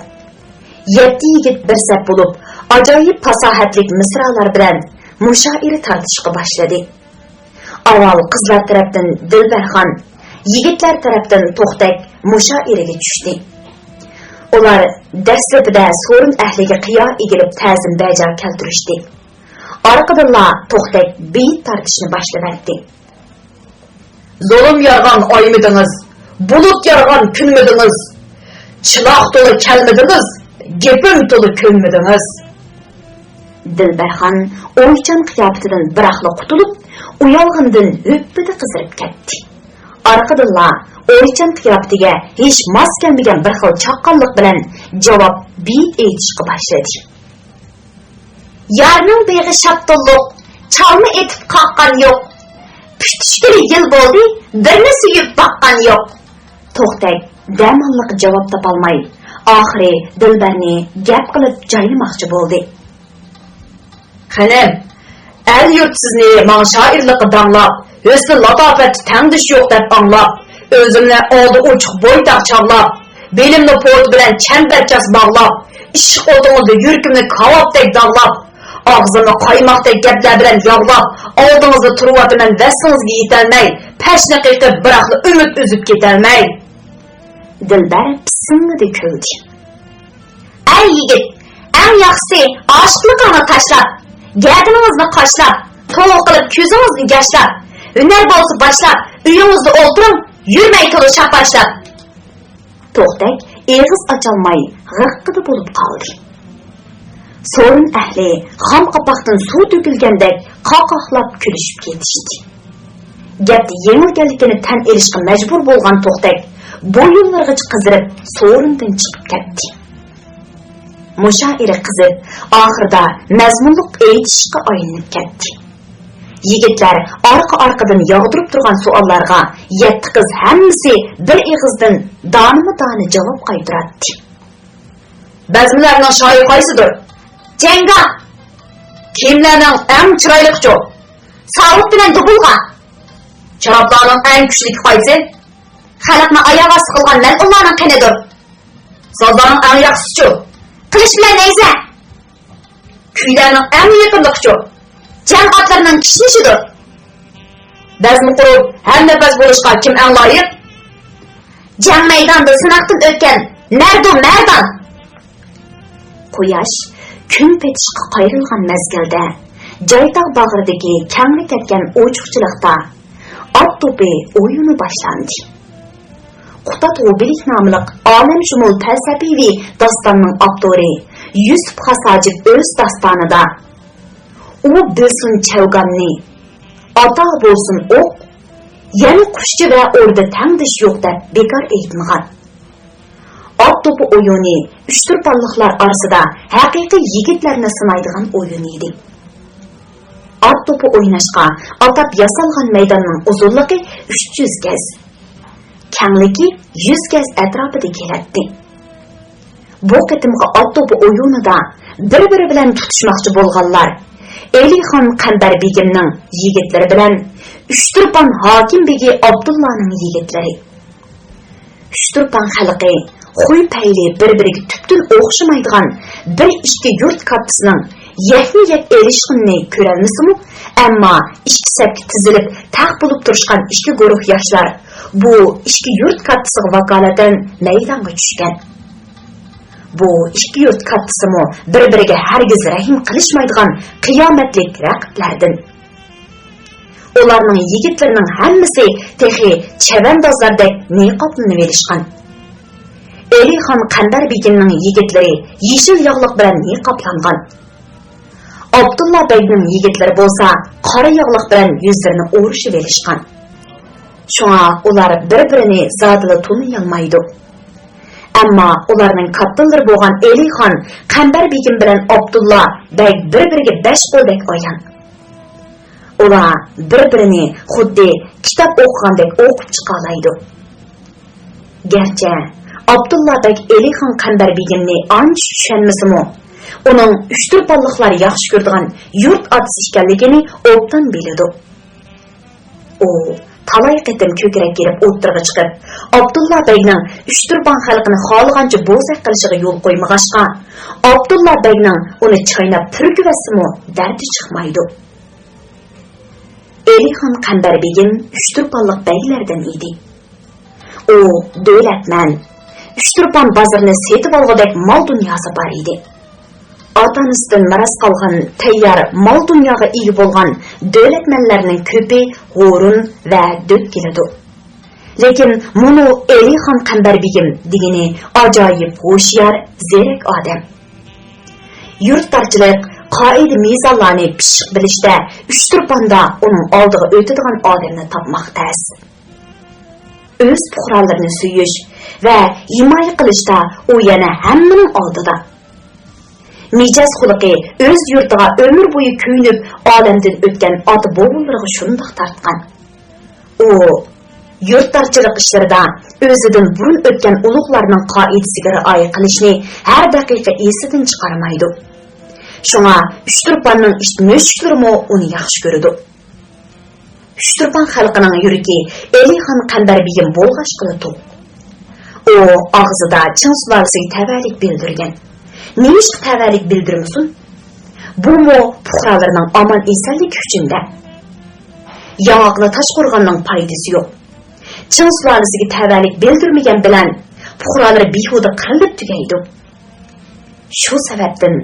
يەتتە يىگىت بىر سەپ بولۇپ، ئاجايىپ پاساھەتلىك مىسرالار بىلەن مۇشائىرە تارتىشقا باشلىدى. ئاۋۋال قىزلار تەرەپتىن دىلبەرخان، يىگىتلەر تەرەپتىن توختەك مۇشائىرىگە چۈشتى. ئۇلار دەسلىپىدە سورۇن ئەھلىگە قىيا ئېگىلىپ تەزىم بەجا كەلتۈرۈشتى. ئارقىدىنلا توختەك بېيىت تارتىشنى باشلىۋەتتى. زۇلۇم يارغان ئايمىدىڭىز، بۇلۇت يارغان كۈنمىدىڭىز. چىلاق تولا كەلمىدىڭىز، گېپىم تولا كۆنمىدىڭىز. دىلبەرخان ئويچان قىياپىتىدىن بىراقلا قۇتۇلۇپ، ئۇيالغىنىدىن ھۈپپىدە قىزىرىپ كەتتى. ئارقىدىنلا ئويچان قىياپىتىگە ھېچ ماس كەلمىگەن بىر خىل چاققانلىق بىلەن جاۋاب بېيىت ئېيتىشقا باشلىدى. يارنىڭ بېغى شاپتۇللۇق، چالما ئېتىپ قاققان يوق. پۈتۈشكىلى يىل بولدى، بىرنى سۆيۈپ باققان يوق. توختەك دەماللىق جاۋاب تاپالماي، ئاخىرى دىلبەرنى گەپ قىلىپ جايلىماقچى بولدى. خېنىم، ئەل-يۇرت سىزنى ماڭا شائىرلىققا داڭلاپ، ھۆسنى لاتاپەتتە تەڭدىشى يوق دەپ ئاڭلاپ، ئۆزۈمنى ئالدى ئوچۇق بويتاق چاغلاپ، بېلىمنى پوتا بىلەن چەمبەرچاس باغلاپ، ئىشق ئوتىڭىزدا يۈرىكىمنى كاۋاپتەك داغلاپ، ئاغزىمنى قايماقتەك گەپلەر بىلەن ياغلاپ، ئالدىڭىزدا تۇرۇۋاتىمەن، ۋەسلىڭىزگە يېتەلمەي، پەشنى قېقىپ، بىراقلا ئۈمىد ئۈزۈپ كېتەلمەي. دىلبەر پىسسىڭلىدى كۈلدى. ئەي يىگىت، ئەڭ ياخشىسى ئاشىقلىقىڭنى تاشلاپ، گەدىنىڭىزنى قاشلاپ، توۋا قىلىپ كۆزىڭىزنى ياشلاپ، ھۈنەر بولسا باشلاپ، ئۆيىڭىزدە ئولتۇرۇڭ، يۈرمەي تولا شاپاشلاپ. توختەك ئېغىز ئاچالماي غىققىدە بولۇپ قالدى. سورۇن ئەھلى خام قاپاقتىن سۇ تۆكۈلگەندەك قاقاقلاپ كۈلۈشۈپ كېتىشتى. گەپتە يېڭىلگەنلىكىنى تەن ئېلىشقا مەجبۇر بولغان توختەك بويۇنلىرىغىچە قىزىرىپ سورۇندىن چىقىپ كەتتى. مۇشائىرە قىزىپ، ئاخىرىدا مەزمۇنلۇق ئېيتىشىشقا ئايلىنىپ كەتتى. يىگىتلەر ئارقا-ئارقىدىن ياغدۇرۇپ تۇرغان سوئاللارغا يەتتە قىز ھەممىسى بىر ئېغىزدىن دانىمۇ دانە جاۋاب قايتۇراتتى. بەزمىلەرنىڭ شاھى قايسىدۇر؟ جەڭگاھ. كىيىملەرنىڭ ئەڭ چىرايلىقىچۇ؟ ساۋۇت بىلەن دۇبۇلغا. شارابلارنىڭ ئەڭ كۈچلۈكى قايسى؟ خەلقنى ئاياغ ئاستى قىلغان مەلئۇنلارنىڭ قېنىدۇر. سازلارنىڭ ئەڭ ياخشىسىچۇ؟ قىلىچ بىلەن نەيزە. كۈيلەرنىڭ ئەڭ يېقىملىقىچۇ؟ جەڭ ئاتلىرىنىڭ كىشنىشىدۇر. بەزمە قۇرۇپ، ھەمنەپەس بولۇشقا كىم ئەڭ لايىق؟ جەڭ مەيدانىدا سىناقتىن ئۆتكەن مەردۇ مەردان. قۇياش كۈن پېتىشقا قايرىلغان مەزگىلدە، جايتاغ باغرىدىكى كەڭلىك كەتكەن ئوچۇقچىلىقتا ئات توپى ئويۇنى باشلاندى. قۇتادغۇ بىلىك ناملىق ئالەمشۇمۇل پەلسەپىۋى داستاننىڭ ئاپتورى يۈسۈپ خاس ھاجىپ ئۆز داستانىدا، ئۇ بىلسۇن چەۋگامنى، ئاتا بولسۇن ئوق، يەنە قۇشچى ۋە ئوردا تەڭدىشى يوق دەپ بىكار ئېيتمىغان. ئات توپى ئويۇنى ئۇچتۇرپانلىقلار ئارىسىدا ھەقىقىي يىگىتلەرنى سىنايدىغان ئويۇن ئىدى. ئات توپى ئويناشقا ئاتاپ ياسالغان مەيداننىڭ ئۇزۇنلۇقى ئۈچ يۈز گەز، كەڭلىكى يۈز گەز ئەتراپىدا كېلەتتى. بۇ قېتىمقى ئات توپى ئويۇنىدا بىر-بىرى بىلەن تۇتۇشماقچى بولغانلار ئېلىخان قەمبەر بېگىمنىڭ يىگىتلىرى بىلەن ئۇچتۇرپان ھاكىم بېگى ئابدۇللانىڭ يىگىتلىرى. ئۇچتۇرپان خەلقى خۇي-پەيلى بىر-بىرىگە تۈپتىن ئوخشىمايدىغان بىر ئىككى يۇرت كاتتىسىنىڭ يەكمۇ-يەك ئېلىشقىنىنى كۆرەلمىسىمۇ، ئەمما ئىككى سەپكە تىزىلىپ تەق بولۇپ تۇرۇشقان ئىككى گۇرۇھ ياشلار بۇ ئىككى يۇرت كاتتىسىغا ۋاكالىتەن مەيدانغا چۈشكەن. بۇ ئىككى يۇرت كاتتىسىمۇ بىر-بىرىگە ھەرگىز رەھىم قىلىشمايدىغان قىيامەتلىك رەقىبلەردىن. ئۇلارنىڭ يىگىتلىرىنىڭ ھەممىسى تېخى چەۋەندازلاردەك نىقابلىنىۋېلىشقان. ئېلىخان قەمبەر بېگىمنىڭ يىگىتلىرى يېشىل ياغلىق بىلەن نىقابلانغان. ئابدۇللا بەگنىڭ يىگىتلىرى بولسا قارا ياغلىق بىلەن يۈزلىرىنى ئورىشىۋېلىشقان. شۇڭا ئۇلار بىر-بىرىنى زادىلا تونۇيالمايدۇ. ئەمما ئۇلارنىڭ كاپتانلىرى بولغان ئېلىخان قەمبەر بېگىم بىلەن ئابدۇللا بەگ بىر-بىرىگە بەش قولدەك ئايان. ئۇلار بىر-بىرىنى خۇددى كىتاب ئوقۇغاندەك ئوقۇپ چىقالايدۇ. گەرچە ئابدۇللا بەگ ئېلىخان قەمبەر بېگىمنى ئانچە چۈشەنمىسىمۇ، ئۇنىڭ ئۇچتۇرپانلىقلار ياخشى كۆرىدىغان يۇرت ئاتىسى ئىكەنلىكىنى ئوبدان بىلىدۇ. ئۇ تالاي قېتىم كۆكرەك كېرىپ ئوتتۇرىغا چىقىپ، ئابدۇللا بەگنىڭ ئۇچتۇرپان خەلقىنى خالىغانچە بوزەك قىلىشىغا يول قويمىغاچقا، ئابدۇللا بەگنىڭ ئۇنى چايناپ پۈركۈۋەتسىمۇ دەردى چىقمايدۇ. ئېلىخان قەمبەر بېگىم ئۇچتۇرپانلىق بەگلەردىن ئىدى. ئۇ دۆلەتمەن، ئۇچتۇرپان بازىرىنى سېتىۋالغۇدەك مال دۇنياسى بار ئىدى. ئاتا-ئانىسىدىن مىراس قالغان تەييار مال دۇنياغا ئىگە بولغان دۆلەتمەنلەرنىڭ كۆپى ھۇرۇن ۋە دۆت كېلىدۇ. لېكىن مۇنۇ ئېلىخان قەمبەر بېگىم دېگىنى ئاجايىپ ھوشيار، زېرەك ئادەم. يۇرتدارچىلىق، قائىدە-مىزانلارنى پىششىق بىلىشتە ئۇچتۇرپاندا ئۇنىڭ ئالدىغا ئۆتىدىغان ئادەمنى تاپماق تەس. ئۆز پۇقرالىرىنى سۆيۈش ۋە ھىمايە قىلىشتا ئۇ يەنە ھەممىنىڭ ئالدىدا. مىجەز خۇلقى ئۆز يۇرتىغا ئۆمۈر بويى كۆيۈنۈپ ئالەمدىن ئۆتكەن ئاتا-بوۋىلىرىغا شۇنداق تارتقان. ئۇ يۇرتدارچىلىق ئىشلىرىدا ئۆزىدىن بۇرۇن ئۆتكەن ئۇلۇغلارنىڭ قائىدىسىگە رىئايە قىلىشنى ھەر دەقىقە ئېسىدىن چىقارمايدۇ. شۇڭا ئۇچتۇرپاننىڭ ئىت مۈشۈكلىرىمۇ ئۇنى ياخشى كۆرىدۇ. ئۇچتۇرپان خەلقىنىڭ يۈرىكى ئېلىخان قەمبەر بېگىم بولغاچقىلا توق. ئۇ ئاغزىدا چىڭ سۇلالىسىگە تەۋەلىك بىلدۈرگەن. نېمىشقا تەۋەلىك بىلدۈرمىسۇن؟ بۇمۇ پۇقرالىرىنىڭ ئامان-ئېسەنلىكى ئۈچۈن-دە. ياڭاقنى تاش قورغاننىڭ پايدىسى يوق. چىڭ سۇلالىسىگە تەۋەلىك بىلدۈرمىگەن بىلەن پۇقرالىرى بىھۇدە قىرىلىپ تۈگەيدۇ. شۇ سەۋەبتىن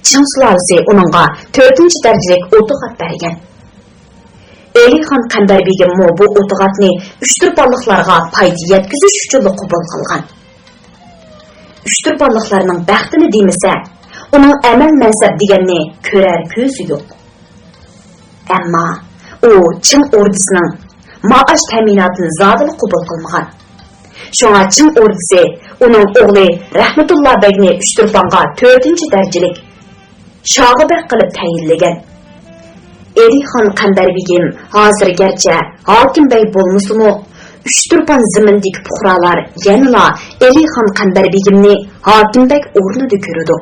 چىڭ سۇلالىسى ئۇنىڭغا تۆتىنچى دەرىجىلىك ئوتىغات بەرگەن. ئېلىخان قەمبەر بېگىممۇ بۇ ئوتىغاتنى ئۇچتۇرپانلىقلارغا پايدا يەتكۈزۈش ئۈچۈنلا قوبۇل قىلغان. ئۇچتۇرپانلىقلارنىڭ بەختىنى دېمىسە، ئۇنىڭ ئەمەل-مەنسەپ دېگەننى كۆرەر كۆزى يوق. ئەمما ئۇ چىڭ ئوردىسىنىڭ مائاش تەمىناتىنى زادىلا قوبۇل قىلمىغان. شۇڭا چىڭ ئوردىسى ئۇنىڭ ئوغلى رەھمەتۇللا بەگنى ئۇچتۇرپانغا تۆتىنچى دەرىجىلىك شاغا بەگ قىلىپ تەيىنلىگەن. ئېلىخان قەمبەر بېگىم ھازىر گەرچە ھاكىم بەگ بولمىسىمۇ، ئۇچتۇرپان زېمىنىدىكى پۇقرالار يەنىلا ئېلىخان قەمبەر بېگىمنى ھاكىم بەگ ئورنىدا كۆرىدۇ.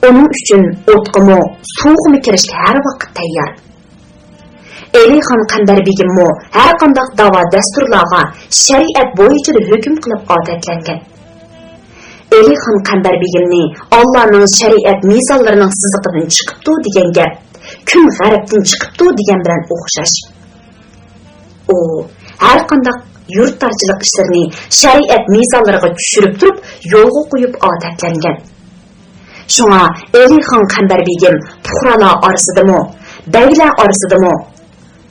ئۇنىڭ ئۈچۈن ئوتقىمۇ، سۇغىمۇ كىرىشكە ھەر ۋاقىت تەييار. ئېلىخان قەمبەر بېگىممۇ ھەر قانداق داۋا-دەستۇرلارغا شەرىئەت بويىچىلا ھۆكۈم قىلىپ ئادەتلەنگەن. ئېلىخان قەمبەر بېگىمنى ئاللانىڭ شەرىئەت مىزانلىرىنىڭ سىزىقىدىن چىقىپتۇ دېگەن گەپ، كۈن غەربتىن چىقىپتۇ دېگەن بىلەن ئوخشاش. ئۇ ھەر قانداق يۇرتدارچىلىق ئىشلىرىنى شەرىئەت مىزانلىرىغا چۈشۈرۈپ تۇرۇپ يولغا قويۇپ ئادەتلەنگەن. شۇڭا ئېلىخان قەمبەر بېگىم پۇقرالار ئارىسىدىمۇ، بەگلەر ئارىسىدىمۇ،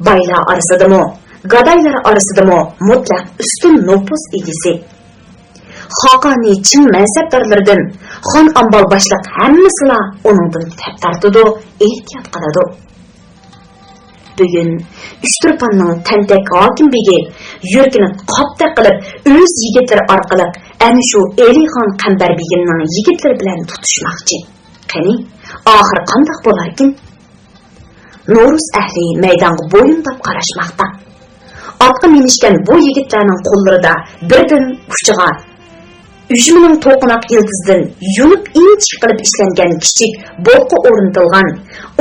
بايلار ئارىسىدىمۇ، گادايلار ئارىسىدىمۇ مۇتلەق ئۈستۈن نوپۇس ئىگىسى. خاقانى چىڭ مەنسەپدارلىرىدىن خان ئامبال باشلىق ھەممىسىلا ئۇنىڭدىن تەپ تارتىدۇ، ئېھتىيات قىلىدۇ. بۈگۈن ئۇچتۇرپاننىڭ تەنتەك ھاكىم بېگى يۈرىكىنى قاپتەك قىلىپ، ئۆز يىگىتلىرى ئارقىلىق ئەنە شۇ ئېلىخان قەمبەر بېگىمنىڭ يىگىتلىرى بىلەن تۇتۇشماقچى. قېنى، ئاخىرى قانداق بولاركىن؟ نورۇز ئەھلى مەيدانغا بويۇنداپ قاراشماقتا. ئاتقا مىنىشكەن بۇ يىگىتلەرنىڭ قوللىرىدا بىردىن ئۇچىغا ئۈجمىنىڭ توقۇناق يىلتىزىدىن يۇلۇپ ئىنچىكە قىلىپ ئىشلەنگەن كىچىك بوققا ئورنىتىلغان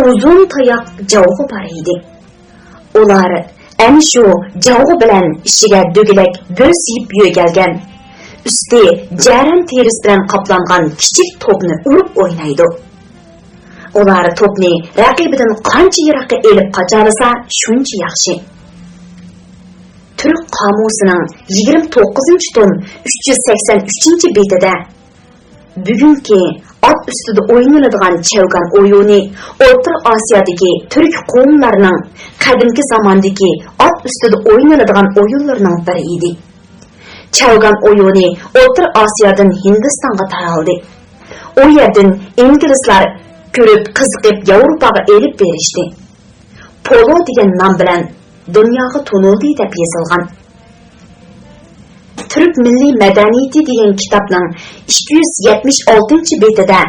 ئۇزۇن تاياق جاۋغا بار ئىدى. ئۇلار ئەنە شۇ جاۋغا بىلەن ئىچىگە دۆگىلەك بۆز يىپ يۆگەلگەن، ئۈستى جەرەن تېرىسى بىلەن قاپلانغان كىچىك توپنى ئۇرۇپ ئوينايدۇ. ئۇلار توپنى رەقىبىدىن قانچە يىراققا ئېلىپ قاچالىسا، شۇنچە ياخشى. تۈرك قامۇسىنىڭ يىگىرمە توققۇزىنچى توم ئۈچ يۈز سەكسەن ئۈچىنچى بېتىدە، بۈگۈنكى ئات ئۈستىدە ئوينىلىدىغان چەۋگان ئويۇنى ئوتتۇرا ئاسىيادىكى تۈرك قوۋملارنىڭ قەدىمكى زاماندىكى ئات ئۈستىدە ئوينىلىدىغان ئويۇنلىرىنىڭ بىرى ئىدى. چەۋگان ئويۇنى ئوتتۇرا ئاسىيادىن ھىندىستانغا تارالدى. ئۇ يەردىن ئىنگلىزلار كۆرۈپ، قىزىقىپ، ياۋروپاغا ئېلىپ بېرىشتى. پولو دېگەن نام بىلەن دۇنياغا تونۇلدى دەپ يېزىلغان. تۈرك مىللىي مەدەنىيىتى دېگەن كىتابنىڭ ئىككى يۈز يەتمىش ئالتىنچى بېتىدە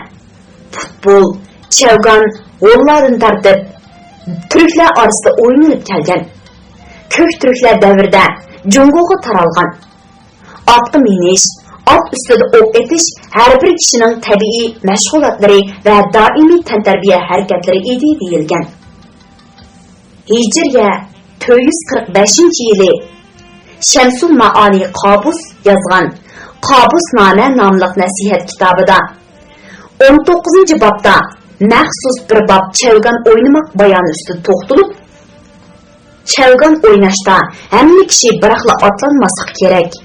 پۇتبول، چەۋگان ھونلاردىن تارتىپ تۈركلەر ئارىسىدا ئوينىلىپ كەلگەن. كۆك تۈركلەر دەۋرىدە جۇڭگوغا تارالغان. ئاتقا مىنىش، ئات ئۈستىدە ئوق ئېتىش ھەر بىر كىشىنىڭ تەبىئىي مەشغۇلاتلىرى ۋە دائىمىي تەنتەربىيە ھەرىكەتلىرى ئىدى دېيىلگەن. ھىجرىيە تۆت يۈز قىرىق بەشىنچى يىلى شەمسۇل مائالى قابۇس يازغان قابۇسنامە ناملىق نەسىھەت كىتابىدا ئون توققۇزىنچى بابتا مەخسۇس بىر باب چەۋگان ئوينىماق بايانى ئۈستىدە توختىلىپ، چەۋگان ئويناشتا ھەممە كىشى بىراقلا ئاتلانماسلىقى كېرەك.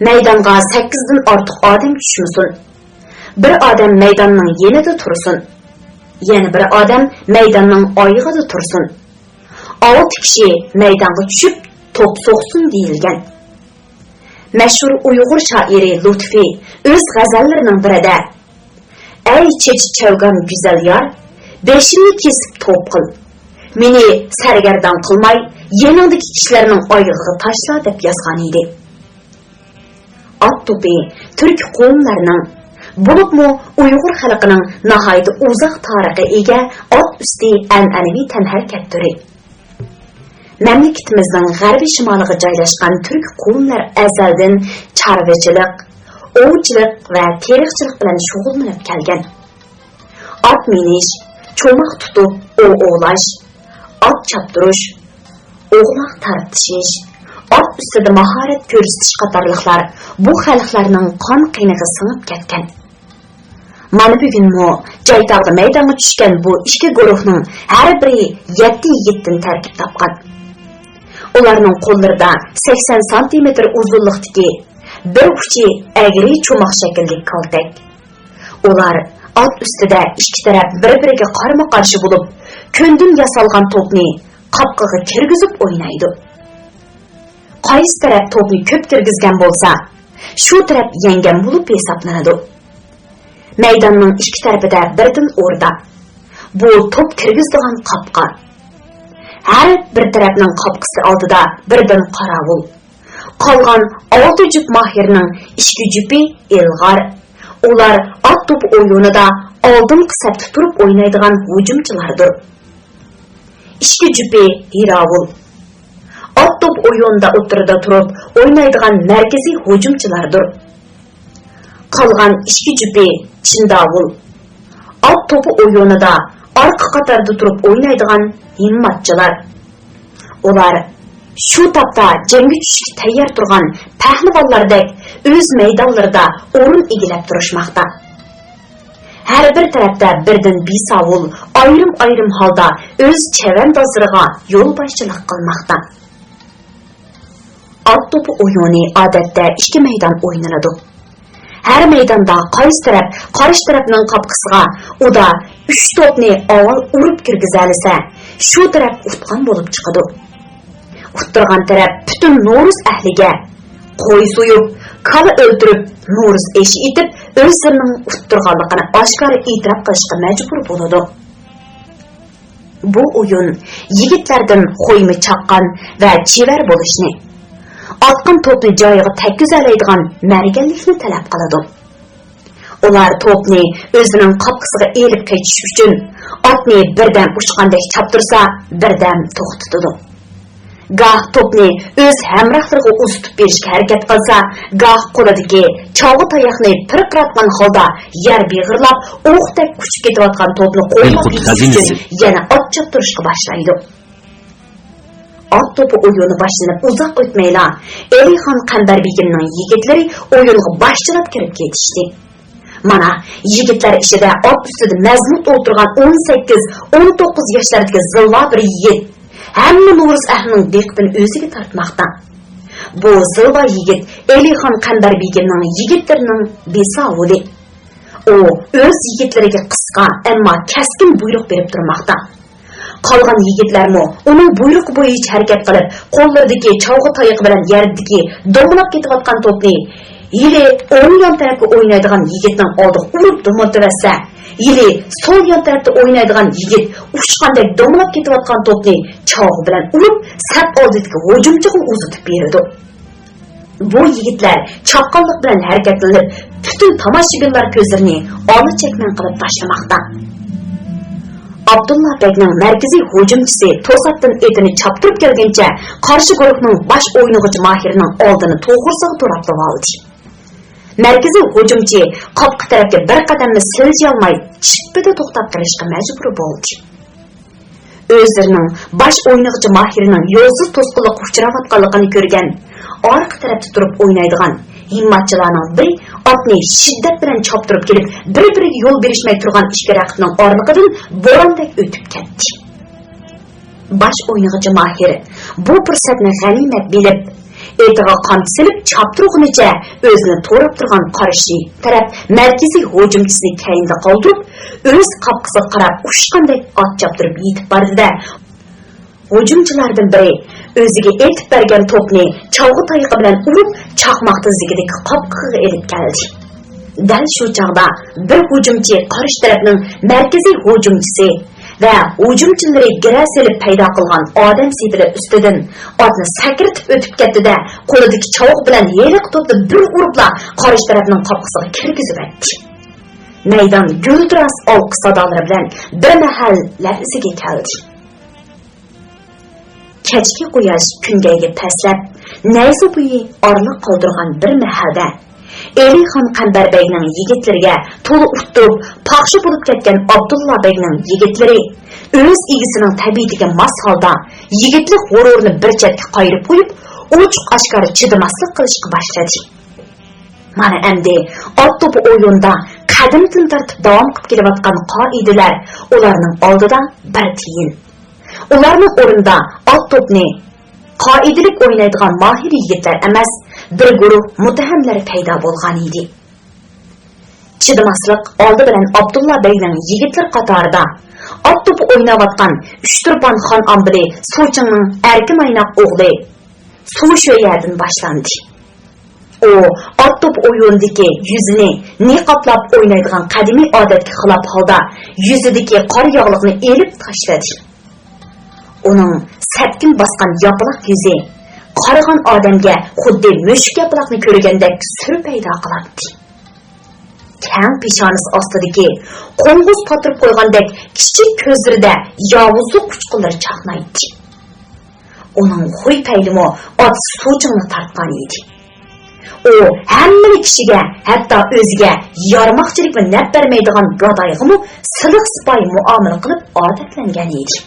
مەيدانغا سەككىزدىن ئارتۇق ئادەم چۈشمىسۇن. بىر ئادەم مەيداننىڭ يېنىدا تۇرسۇن. يەنە بىر ئادەم مەيداننىڭ ئايىغىدا تۇرسۇن. ئالتە كىشى مەيدانغا چۈشۈپ توپ سوقسۇن دېيىلگەن. مەشھۇر ئۇيغۇر شائىرى لۇتفى ئۆز غەزەللىرىنىڭ بىرىدە، ئەي چېچى چەۋگان گۈزەل يار، بېشىمنى كېسىپ توپ قىل. مېنى سەرگەردان قىلماي، يېنىڭدىكى كىشىلەرنىڭ ئايىغىغا تاشلا دەپ يازغان ئىدى. ئات توپى تۈرك قوۋملارنىڭ، بولۇپمۇ ئۇيغۇر خەلقىنىڭ ناھايىتى ئۇزاق تارىخقا ئىگە ئات ئۈستى ئەنئەنىۋى تەنھەرىكەت تۈرى. مەملىكىتىمىزنىڭ غەربىي شىمالىغا جايلاشقان تۈرك قوۋملار ئەزەلدىن چارۋىچىلىق، ئوۋچىلىق ۋە تېرىقچىلىق بىلەن شۇغۇللىنىپ كەلگەن. ئات مىنىش، چوماق تۇتۇپ ئوۋ ئوۋلاش، ئات چاپتۇرۇش، ئوغلاق تارتىشىش، ئات ئۈستىدە ماھارەت كۆرسىتىش قاتارلىقلار بۇ خەلقلەرنىڭ قان قېنىغا سىڭىپ كەتكەن. مانا بۈگۈنمۇ جايتاغدا مەيدانغا چۈشكەن بۇ ئىككى گۇرۇھنىڭ ھەر بىرى يەتتە يىگىتتىن تەركىب تاپقان. ئۇلارنىڭ قوللىرىدا سەكسەن سانتىمېتىر ئۇزۇنلۇقتىكى بىر ئۇچى ئەگرى چوماق شەكىللىك كالتەك. ئۇلار ئات ئۈستىدە ئىككى تەرەپ بىر-بىرىگە قارىمۇ-قارشى بولۇپ، كۆندىن ياسالغان توپنى قاپقىغا كىرگۈزۈپ ئوينايدۇ. قايسى تەرەپ توپنى كۆپ كىرگۈزگەن بولسا، شۇ تەرەپ يەڭگەن بولۇپ ھېسابلىنىدۇ. مەيداننىڭ ئىككى تەرىپىدە بىردىن ئوردا. بۇ توپ كىرگۈزىدىغان قاپقا. ھەر بىر تەرەپنىڭ قاپقىسى ئالدىدا بىردىن قاراۋۇل. قالغان ئالتە جۈپ ماھىرنىڭ ئىككى جۈپى ئىلغار. ئۇلار ئات توپى ئويۇنىدا ئالدىنقى سەپتە تۇرۇپ ئوينايدىغان ھۇجۇمچىلاردۇر. ئىككى جۈپى ھىراۋۇل. ئات توپى ئويۇنىدا ئوتتۇرىدا تۇرۇپ ئوينايدىغان مەركىزىي ھۇجۇمچىلاردۇر. قالغان ئىككى جۈپى چىنداۋۇل. ئات توپى ئويۇنىدا ئارقا قاتاردا تۇرۇپ ئوينايدىغان ھىممەتچىلەر. ئۇلار شۇ تاپتا جەڭگە چۈشۈشكە تەييار تۇرغان پەھلىۋانلاردەك ئۆز مەيدانلىرىدا ئورۇن ئىگىلەپ تۇرۇشماقتا. ھەر بىر تەرەپتە بىردىن بىساۋۇل ئايرىم-ئايرىم ھالدا ئۆز چەۋەندازلىرىغا يولباشچىلىق قىلماقتا. ئات توپى ئويۇنى ئادەتتە ئىككى مەيدان ئوينىلىدۇ. ھەر مەيداندا قايسى تەرەپ قارشى تەرەپنىڭ قاپقىسىغا ئۇدا ئۈچ توپنى ئاۋۋال ئۇرۇپ كىرگۈزەلىسە، شۇ تەرەپ ئۇتقان بولۇپ چىقىدۇ. ئۇتتۇرغان تەرەپ پۈتۈن نورۇز ئەھلىگە قوي سويۇپ، كالا ئۆلتۈرۈپ، نورۇز ئېشى ئېتىپ، ئۆزلىرىنىڭ ئۇتتۇرغانلىقىنى ئاشكارا ئېتىراپ قىلىشقا مەجبۇر بولىدۇ. بۇ ئويۇن يىگىتلەردىن خويمۇ چاققان ۋە چېۋەر بولۇشنى، ئاتقان توپنى جايىغا تەگكۈزەلەيدىغان مەرگەنلىكنى تەلەپ قىلىدۇ. ئۇلار توپنى ئۆزىنىڭ قاپقىسىغا ئېلىپ قېچىش ئۈچۈن ئاتنى بىردەم ئۇچقاندەك چاپتۇرسا، بىردەم توختىتىدۇ. گاھ توپنى ئۆز ھەمراھلىرىغا ئۇزىتىپ بېرىشكە ھەرىكەت قىلسا، گاھ قولىدىكى چالغۇ تاياقنى پىرقىراتقان ھالدا يەر بېغىرلاپ، ئوقتەك ئۇچۇپ كېتىۋاتقان توپنى قوغلاپ يېتىش ئۈچۈن يەنە ئات چاپتۇرۇشقا باشلايدۇ. ئات توپى ئويۇنى باشلىنىپ ئۇزاق ئۆتمەيلا، ئېلىخان قەمبەر بېگىمنىڭ يىگىتلىرى ئويۇنغا باشچىلاپ كىرىپ كېتىشتى. مانا، يىگىتلەر ئىچىدە ئات ئۈستىدە مەزمۇت ئولتۇرغان ئون سەككىز، ئون توققۇز ياشلاردىكى زىلۋا بىر يىگىت ھەممە نورۇز ئەھلىنىڭ دىققىتىنى ئۆزىگە تارتماقتا. بۇ زىلۋا يىگىت ئېلىخان قەمبەر بېگىمنىڭ يىگىتلىرىنىڭ بىساۋۇلى. ئۇ ئۆز يىگىتلىرىگە قىسقا، ئەمما كەسكىن بۇيرۇق بېرىپ تۇرماقتا. قالغان يىگىتلەرمۇ ئۇنىڭ بۇيرۇقى بويىچە ھەرىكەت قىلىپ، قوللىرىدىكى چالغۇ تايىقى بىلەن يەردىكى دومىلاپ كېتىۋاتقان توپنى ھېلى ئوڭ يان تەرەپكە ئوينايدىغان يىگىتنىڭ ئالدىغا ئۇرۇپ دومىلىتىۋەتسە، ھېلى سول يان تەرەپتە ئوينايدىغان يىگىت ئۇچقاندەك دومىلاپ كېتىۋاتقان توپنى چالغۇ بىلەن ئۇرۇپ، سەپ ئالدىدىكى ھۇجۇمچىغا ئۇزىتىپ بېرىدۇ. بۇ يىگىتلەر چاققانلىق بىلەن ھەرىكەتلىنىپ، پۈتۈن تاماشىبىنلار كۆزلىرىنى ئالا چەكمەن قىلىپ تاشلىماقتا. ئابدۇللا بەگنىڭ مەركىزىي ھۇجۇمچىسى توساتتىن ئېتىنى چاپتۇرۇپ كەلگىنىچە، قارشى گۇرۇھنىڭ باش ئوينىغۇچى ماھىرىنىڭ ئالدىنى توغرىسىغا دوراپلىۋالدى. مەركىزىي ھۇجۇمچى قاپقا تەرەپكە بىر قەدەممۇ سىلجىيالماي، چىپپىدە توختاپ قېلىشقا مەجبۇر بولدى. ئۆزلىرىنىڭ باش ئوينىغۇچى ماھىرىنىڭ يولسىز توسقۇنلۇققا ئۇچراۋاتقانلىقىنى كۆرگەن، ئارقا تەرەپتە تۇرۇپ ئوينايدىغان ھىممەتچىلارنىڭ بىرى ئاتنى شىددەت بىلەن چاپتۇرۇپ كېلىپ، بىر-بىرىگە يول بېرىشمەي تۇرغان ئىككى رەقىبنىڭ ئارىلىقىدىن بوراندەك ئۆتۈپ كەتتى. باش ئوينىغۇچى ماھىر بۇ پۇرسەتنى غەنىيمەت بىلىپ، ئېتىغا قامچا سېلىپ چاپتۇرغىنىچە ئۆزىنى توراپ تۇرغان قارشى تەرەپ مەركىزىي ھۇجۇمچىسىنى كەينىدە قالدۇرۇپ، ئۆز قاپقىسىغا قاراپ ئۇچقاندەك ئات چاپتۇرۇپ يېتىپ باردى-دە، ھۇجۇمچىلاردىن بىرى ئۆزىگە ئېتىپ بەرگەن توپنى چالغۇ تايىقى بىلەن ئۇرۇپ، چاقماق تىزلىكىدىكى قاپقىغا ئېلىپ كەلدى. دەل شۇ چاغدا بىر ھۇجۇمچى قارشى تەرەپنىڭ مەركىزىي ھۇجۇمچىسى ۋە ھۇجۇمچىلىرى گىرە سېلىپ پەيدا قىلغان ئادەم سېپىلى ئۈستىدىن ئاتنى سەكرىتىپ ئۆتۈپ كەتتى-دە، قولىدىكى چاۋىقى بىلەن ھېلىقى توپنى بىر ئۇرۇپلا، قارشى تەرەپنىڭ قاپقىسىغا كىرگۈزۈۋەتتى. مەيدان گۈلدۈراس ئالقىش سادالىرى بىلەن بىر مەھەل لەرزىگە كەلدى. كەچكى قۇياش كۈنگەيگە پەسلەپ، نەيزە بويى ئارىلىق قالدۇرغان بىر مەھەلدە، ئېلىخان قەمبەر بەگنىڭ يىگىتلىرىگە تولا ئۇتتۇرۇپ، پاخشا بولۇپ كەتكەن ئابدۇللا بەگنىڭ يىگىتلىرى ئۆز ئىگىسىنىڭ تەبىئىتىگە ماس ھالدا يىگىتلىك غۇرۇرىنى بىر چەتكە قايرىپ قويۇپ، ئوچۇق-ئاشكارا چىدىماسلىق قىلىشقا باشلىدى. مانا ئەمدى ئات توپى ئويۇنىدا قەدىمدىن تارتىپ داۋام قىلىپ كېلىۋاتقان قائىدىلەر ئۇلارنىڭ ئالدىدا بىر تىيىن. ئۇلارنىڭ ئورنىدا ئات توپنى قائىدىلىك ئوينايدىغان ماھىر يىگىتلەر ئەمەس، بىر گۇرۇھ مۇتتەھەملەر پەيدا بولغانىدى. چىدىماسلىق ئالدى بىلەن ئابدۇللا بەگنىڭ يىگىتلىرى قاتارىدا ئات توپى ئويناۋاتقان ئۈچتۇرپان خان ئامبىلى سۇچىڭنىڭ ئەركىن ئايناق ئوغلى سۇشۆيەدىن باشلاندى. ئۇ ئات توپى ئويۇنىدىكى يۈزىنى نىقابلاپ ئوينايدىغان قەدىمىي ئادەتكە خىلاپ ھالدا يۈزىدىكى قارا ياغلىقنى ئېلىپ تاشلىدى. ئۇنىڭ سەپكۈن باسقان ياپىلاق يۈزى قارىغان ئادەمگە خۇددى مۈشۈك ياپىلاقنى كۆرگەندەك سۈر پەيدا قىلاتتى. كەڭ پېشانىسى ئاستىدىكى قوڭغۇز پاتۇرۇپ قويغاندەك كىچىك كۆزلىرىدە ياۋۇزلۇق ئۇچقۇنلىرى چاقنايتتى. ئۇنىڭ خۇي پەيلىمۇ ئاتىسى سۇچىڭنى تارتقان ئىدى. ئۇ ھەممىلا كىشىگە، ھەتتا ئۆزىگە يارماقچىلىك ۋە نەپ بەرمەيدىغان گادايغىمۇ سىلىق-سىپايى مۇئامىلە قىلىپ ئادەتلەنگەن ئىدى.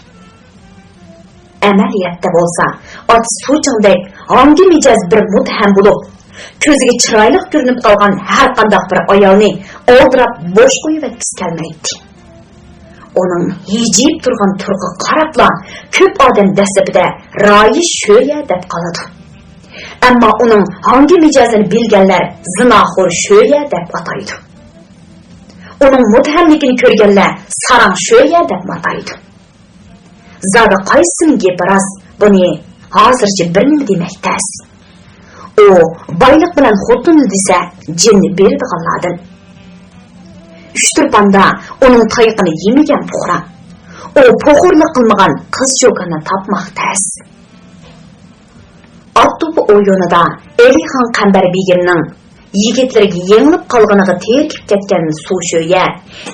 ئەمەلىيەتتە بولسا، ئاتىسى سۇچىڭدەك ھاڭگى مىجەز بىر مۇتتەھەم بولۇپ، كۆزىگە چىرايلىق كۆرۈنۈپ قالغان ھەرقانداق بىر ئايالنى ئالدىراپ بوش قويۇۋەتكۈسى كەلمەيتتى. ئۇنىڭ ھىجىيىپ تۇرغان تۇرقىغا قاراپلا، كۆپ ئادەم دەسلىپىدە رايى شۆيە دەپ قالىدۇ. ئەمما ئۇنىڭ ھاڭگى مىجەزىنى بىلگەنلەر زىناخور شۆيە دەپ ئاتايدۇ. ئۇنىڭ مۇتتەھەملىكىنى كۆرگەنلەر ساراڭ شۆيە دەپ ئاتايدۇ. زادى قايسىنىڭ گېپى راست، بۇنى ھازىرچە بىر نېمە دېمەك تەس. ئۇ بايلىق بىلەن خوتۇننى دېسە، جېنىنى بېرىدىغانلاردىن. ئۈچتۇرپاندا ئۇنىڭ تايىقىنى يېمىگەن پۇقرا. ئۇ پوخۇرلۇق قىلمىغان قىز چوكاننى تاپماق تەس. ئات توپى ئويۇنىدا ئېلىخان قەمبەر بېگىمنىڭ يىگىتلىرىگە يېڭىلىپ قالغىنىغا تېرىكىپ كەتكەن سۇشۆيە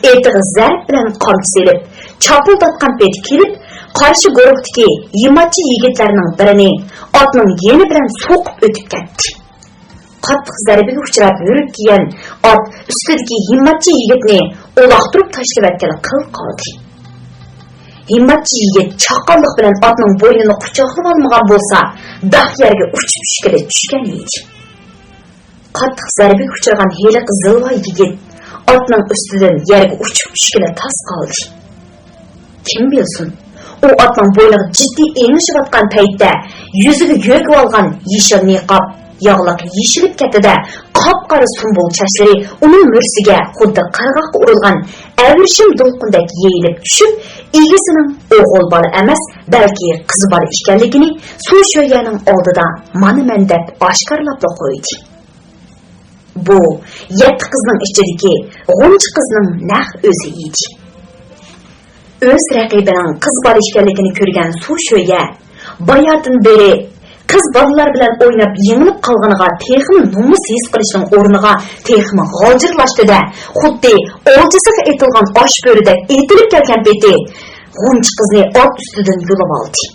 ئېتىغا زەرب بىلەن قامچا سېلىپ، چاپۇلداتقان پېتى كېلىپ، قارشى گۇرۇھتىكى يىماتچى يىگىتلەرنىڭ بىرىنى ئاتنىڭ يېنى بىلەن سوقۇپ ئۆتۈپ كەتتى. قاتتىق زەربىگە ئۇچراپ ھۆرۈپ كىيگەن ئات ئۈستىدىكى يىماتچى يىگىتنى ئۇلاقتۇرۇپ تاشلىۋەتكىلى قىل قالدى. يىماتچى يىگىت چاققانلىق بىلەن ئاتنىڭ بوينىنى قۇچاقلىۋالمىغان بولسا، داھ يەرگە ئۇچۇپ چۈشكىلى چۈشكەن ئىدى. قاتتىق زەربىگە ئۇچرىغان ھېلىقى زىلۋا يىگىت ئاتنىڭ ئۈستىدىن يەرگە ئۇچۇپ چۈشكىلى تاس قالدى. كىم بىلسۇن، ئۇ ئاتنىڭ بوينىغا جىددىي ئېڭىشىۋاتقان پەيتتە يۈزىگە يۆگىۋالغان يېشىل نىقاب ياغلىق يېشىلىپ كەتتى-دە، قاپقارا سۇمبۇل چاچلىرى ئۇنىڭ مۈرىسىگە خۇددى قىرغاققا ئۇرۇلغان ئەۋرىشىم دولقۇندەك يېيىلىپ چۈشۈپ، ئىگىسىنىڭ ئوغۇل بالا ئەمەس، بەلكى قىز بالا ئىكەنلىكىنى سۇشۆيەنىڭ ئالدىدا مانا مەن دەپ ئاشكارىلاپلا قويدى. بۇ يەتتە قىزنىڭ ئىچىدىكى غۇنچە قىزنىڭ نەق ئۆزى ئىدى. ئۆز رەقىبىنىڭ قىز بالا ئىكەنلىكىنى كۆرگەن سۇشۆيە باياتىن بېرى قىز بالىلار بىلەن ئويناپ يېڭىلىپ قالغىنىغا تېخىمۇ نومۇس ھېس قىلىشنىڭ ئورنىغا تېخىمۇ غالجىرلاشتى-دە، خۇددى ئولجىسىغا ئېتىلغان ئاش بۆرىدەك ئېتىلىپ كەلگەن پېتى غۇنچە قىزنى ئات ئۈستىدىن يۇلۇۋالدى.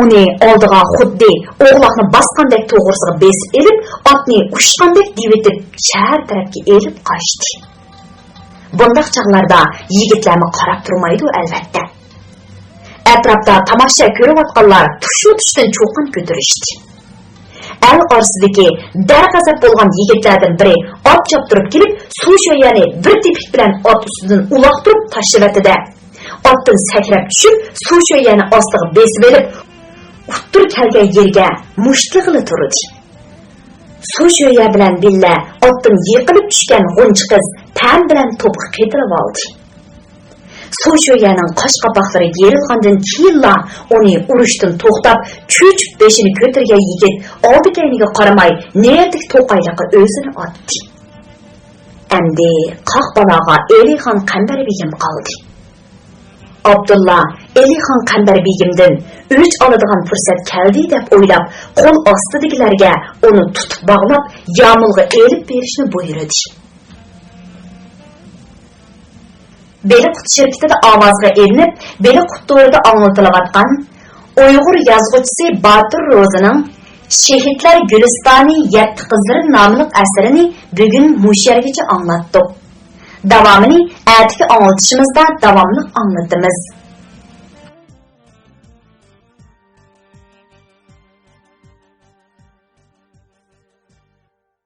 ئۇنى ئالدىغا خۇددى ئوغلاقنى باسقاندەك توغرىسىغا بېسىپ ئېلىپ، ئاتنى ئۇچقاندەك دېۋىتىپ، شەھەر تەرەپكە ئېلىپ قاچتى. بۇنداق چاغلاردا يىگىتلەرمۇ قاراپ تۇرمايدۇ، ئەلۋەتتە. ئەتراپتا تاماشا كۆرۈۋاتقانلار تۇشۇ-تۇشتىن چۇقان كۆتۈرۈشتى. ئەل ئارىسىدىكى دەرغەزەپ بولغان يىگىتلەردىن بىرى ئات چاپتۇرۇپ كېلىپ، سۇ شۆيەنى بىر تېپىك بىلەن ئات ئۈستىدىن ئۇلاقتۇرۇپ تاشلىۋەتتى-دە، ئاتتىن سەكرەپ چۈشۈپ، سۇ شۆيەنى ئاستىغا بېسىۋېلىپ، ئۇتتۇر كەلگەن يېرىگە مۇشتلىغىلى تۇردى. سۇ شۆيە بىلەن بىللە ئاتتىن يىقىلىپ چۈشكەن غۇنچە قىز تەن بىلەن توپقا قېتىلىۋالدى. سۇ شۆيەنىڭ قاش قاپاقلىرى يېرىلغاندىن كېيىنلا ئۇنى ئۇرۇشتىن توختاپ، چۆچۈپ بېشىنى كۆتۈرگەن يىگىت ئالدى-كەينىگە قارىماي نېرىدىكى توقايلىققا ئۆزىنى ئاتتى. ئەمدى قاق بالاغا ئېلىخان قەمبەر بېگىم قالدى. ئابدۇللا ئېلىخان قەمبەر بېگىمدىن ئۆچ ئالىدىغان پۇرسەت كەلدى دەپ ئويلاپ، قول ئاستىدىكىلەرگە ئۇنى تۇتۇپ باغلاپ، يامۇلغا ئېلىپ بېرىشنى بۇيرۇدى. بېلىققۇت شىركىتىدە ئاۋازغا ئېلىنىپ، بېلىققۇت تورىدا ئاڭلىتىلىۋاتقان ئۇيغۇر يازغۇچىسى باتۇر روزىنىڭ شېھىتلەر گۈلىستانى يەتتە قىزلىرى ناملىق ئەسىرىنى بۈگۈن مۇشۇ يەرگىچە ئاڭلاتتۇق. داۋامىنى ئەتىكى ئاڭلىتىشىمىزدا داۋاملىق ئاڭلىتىمىز.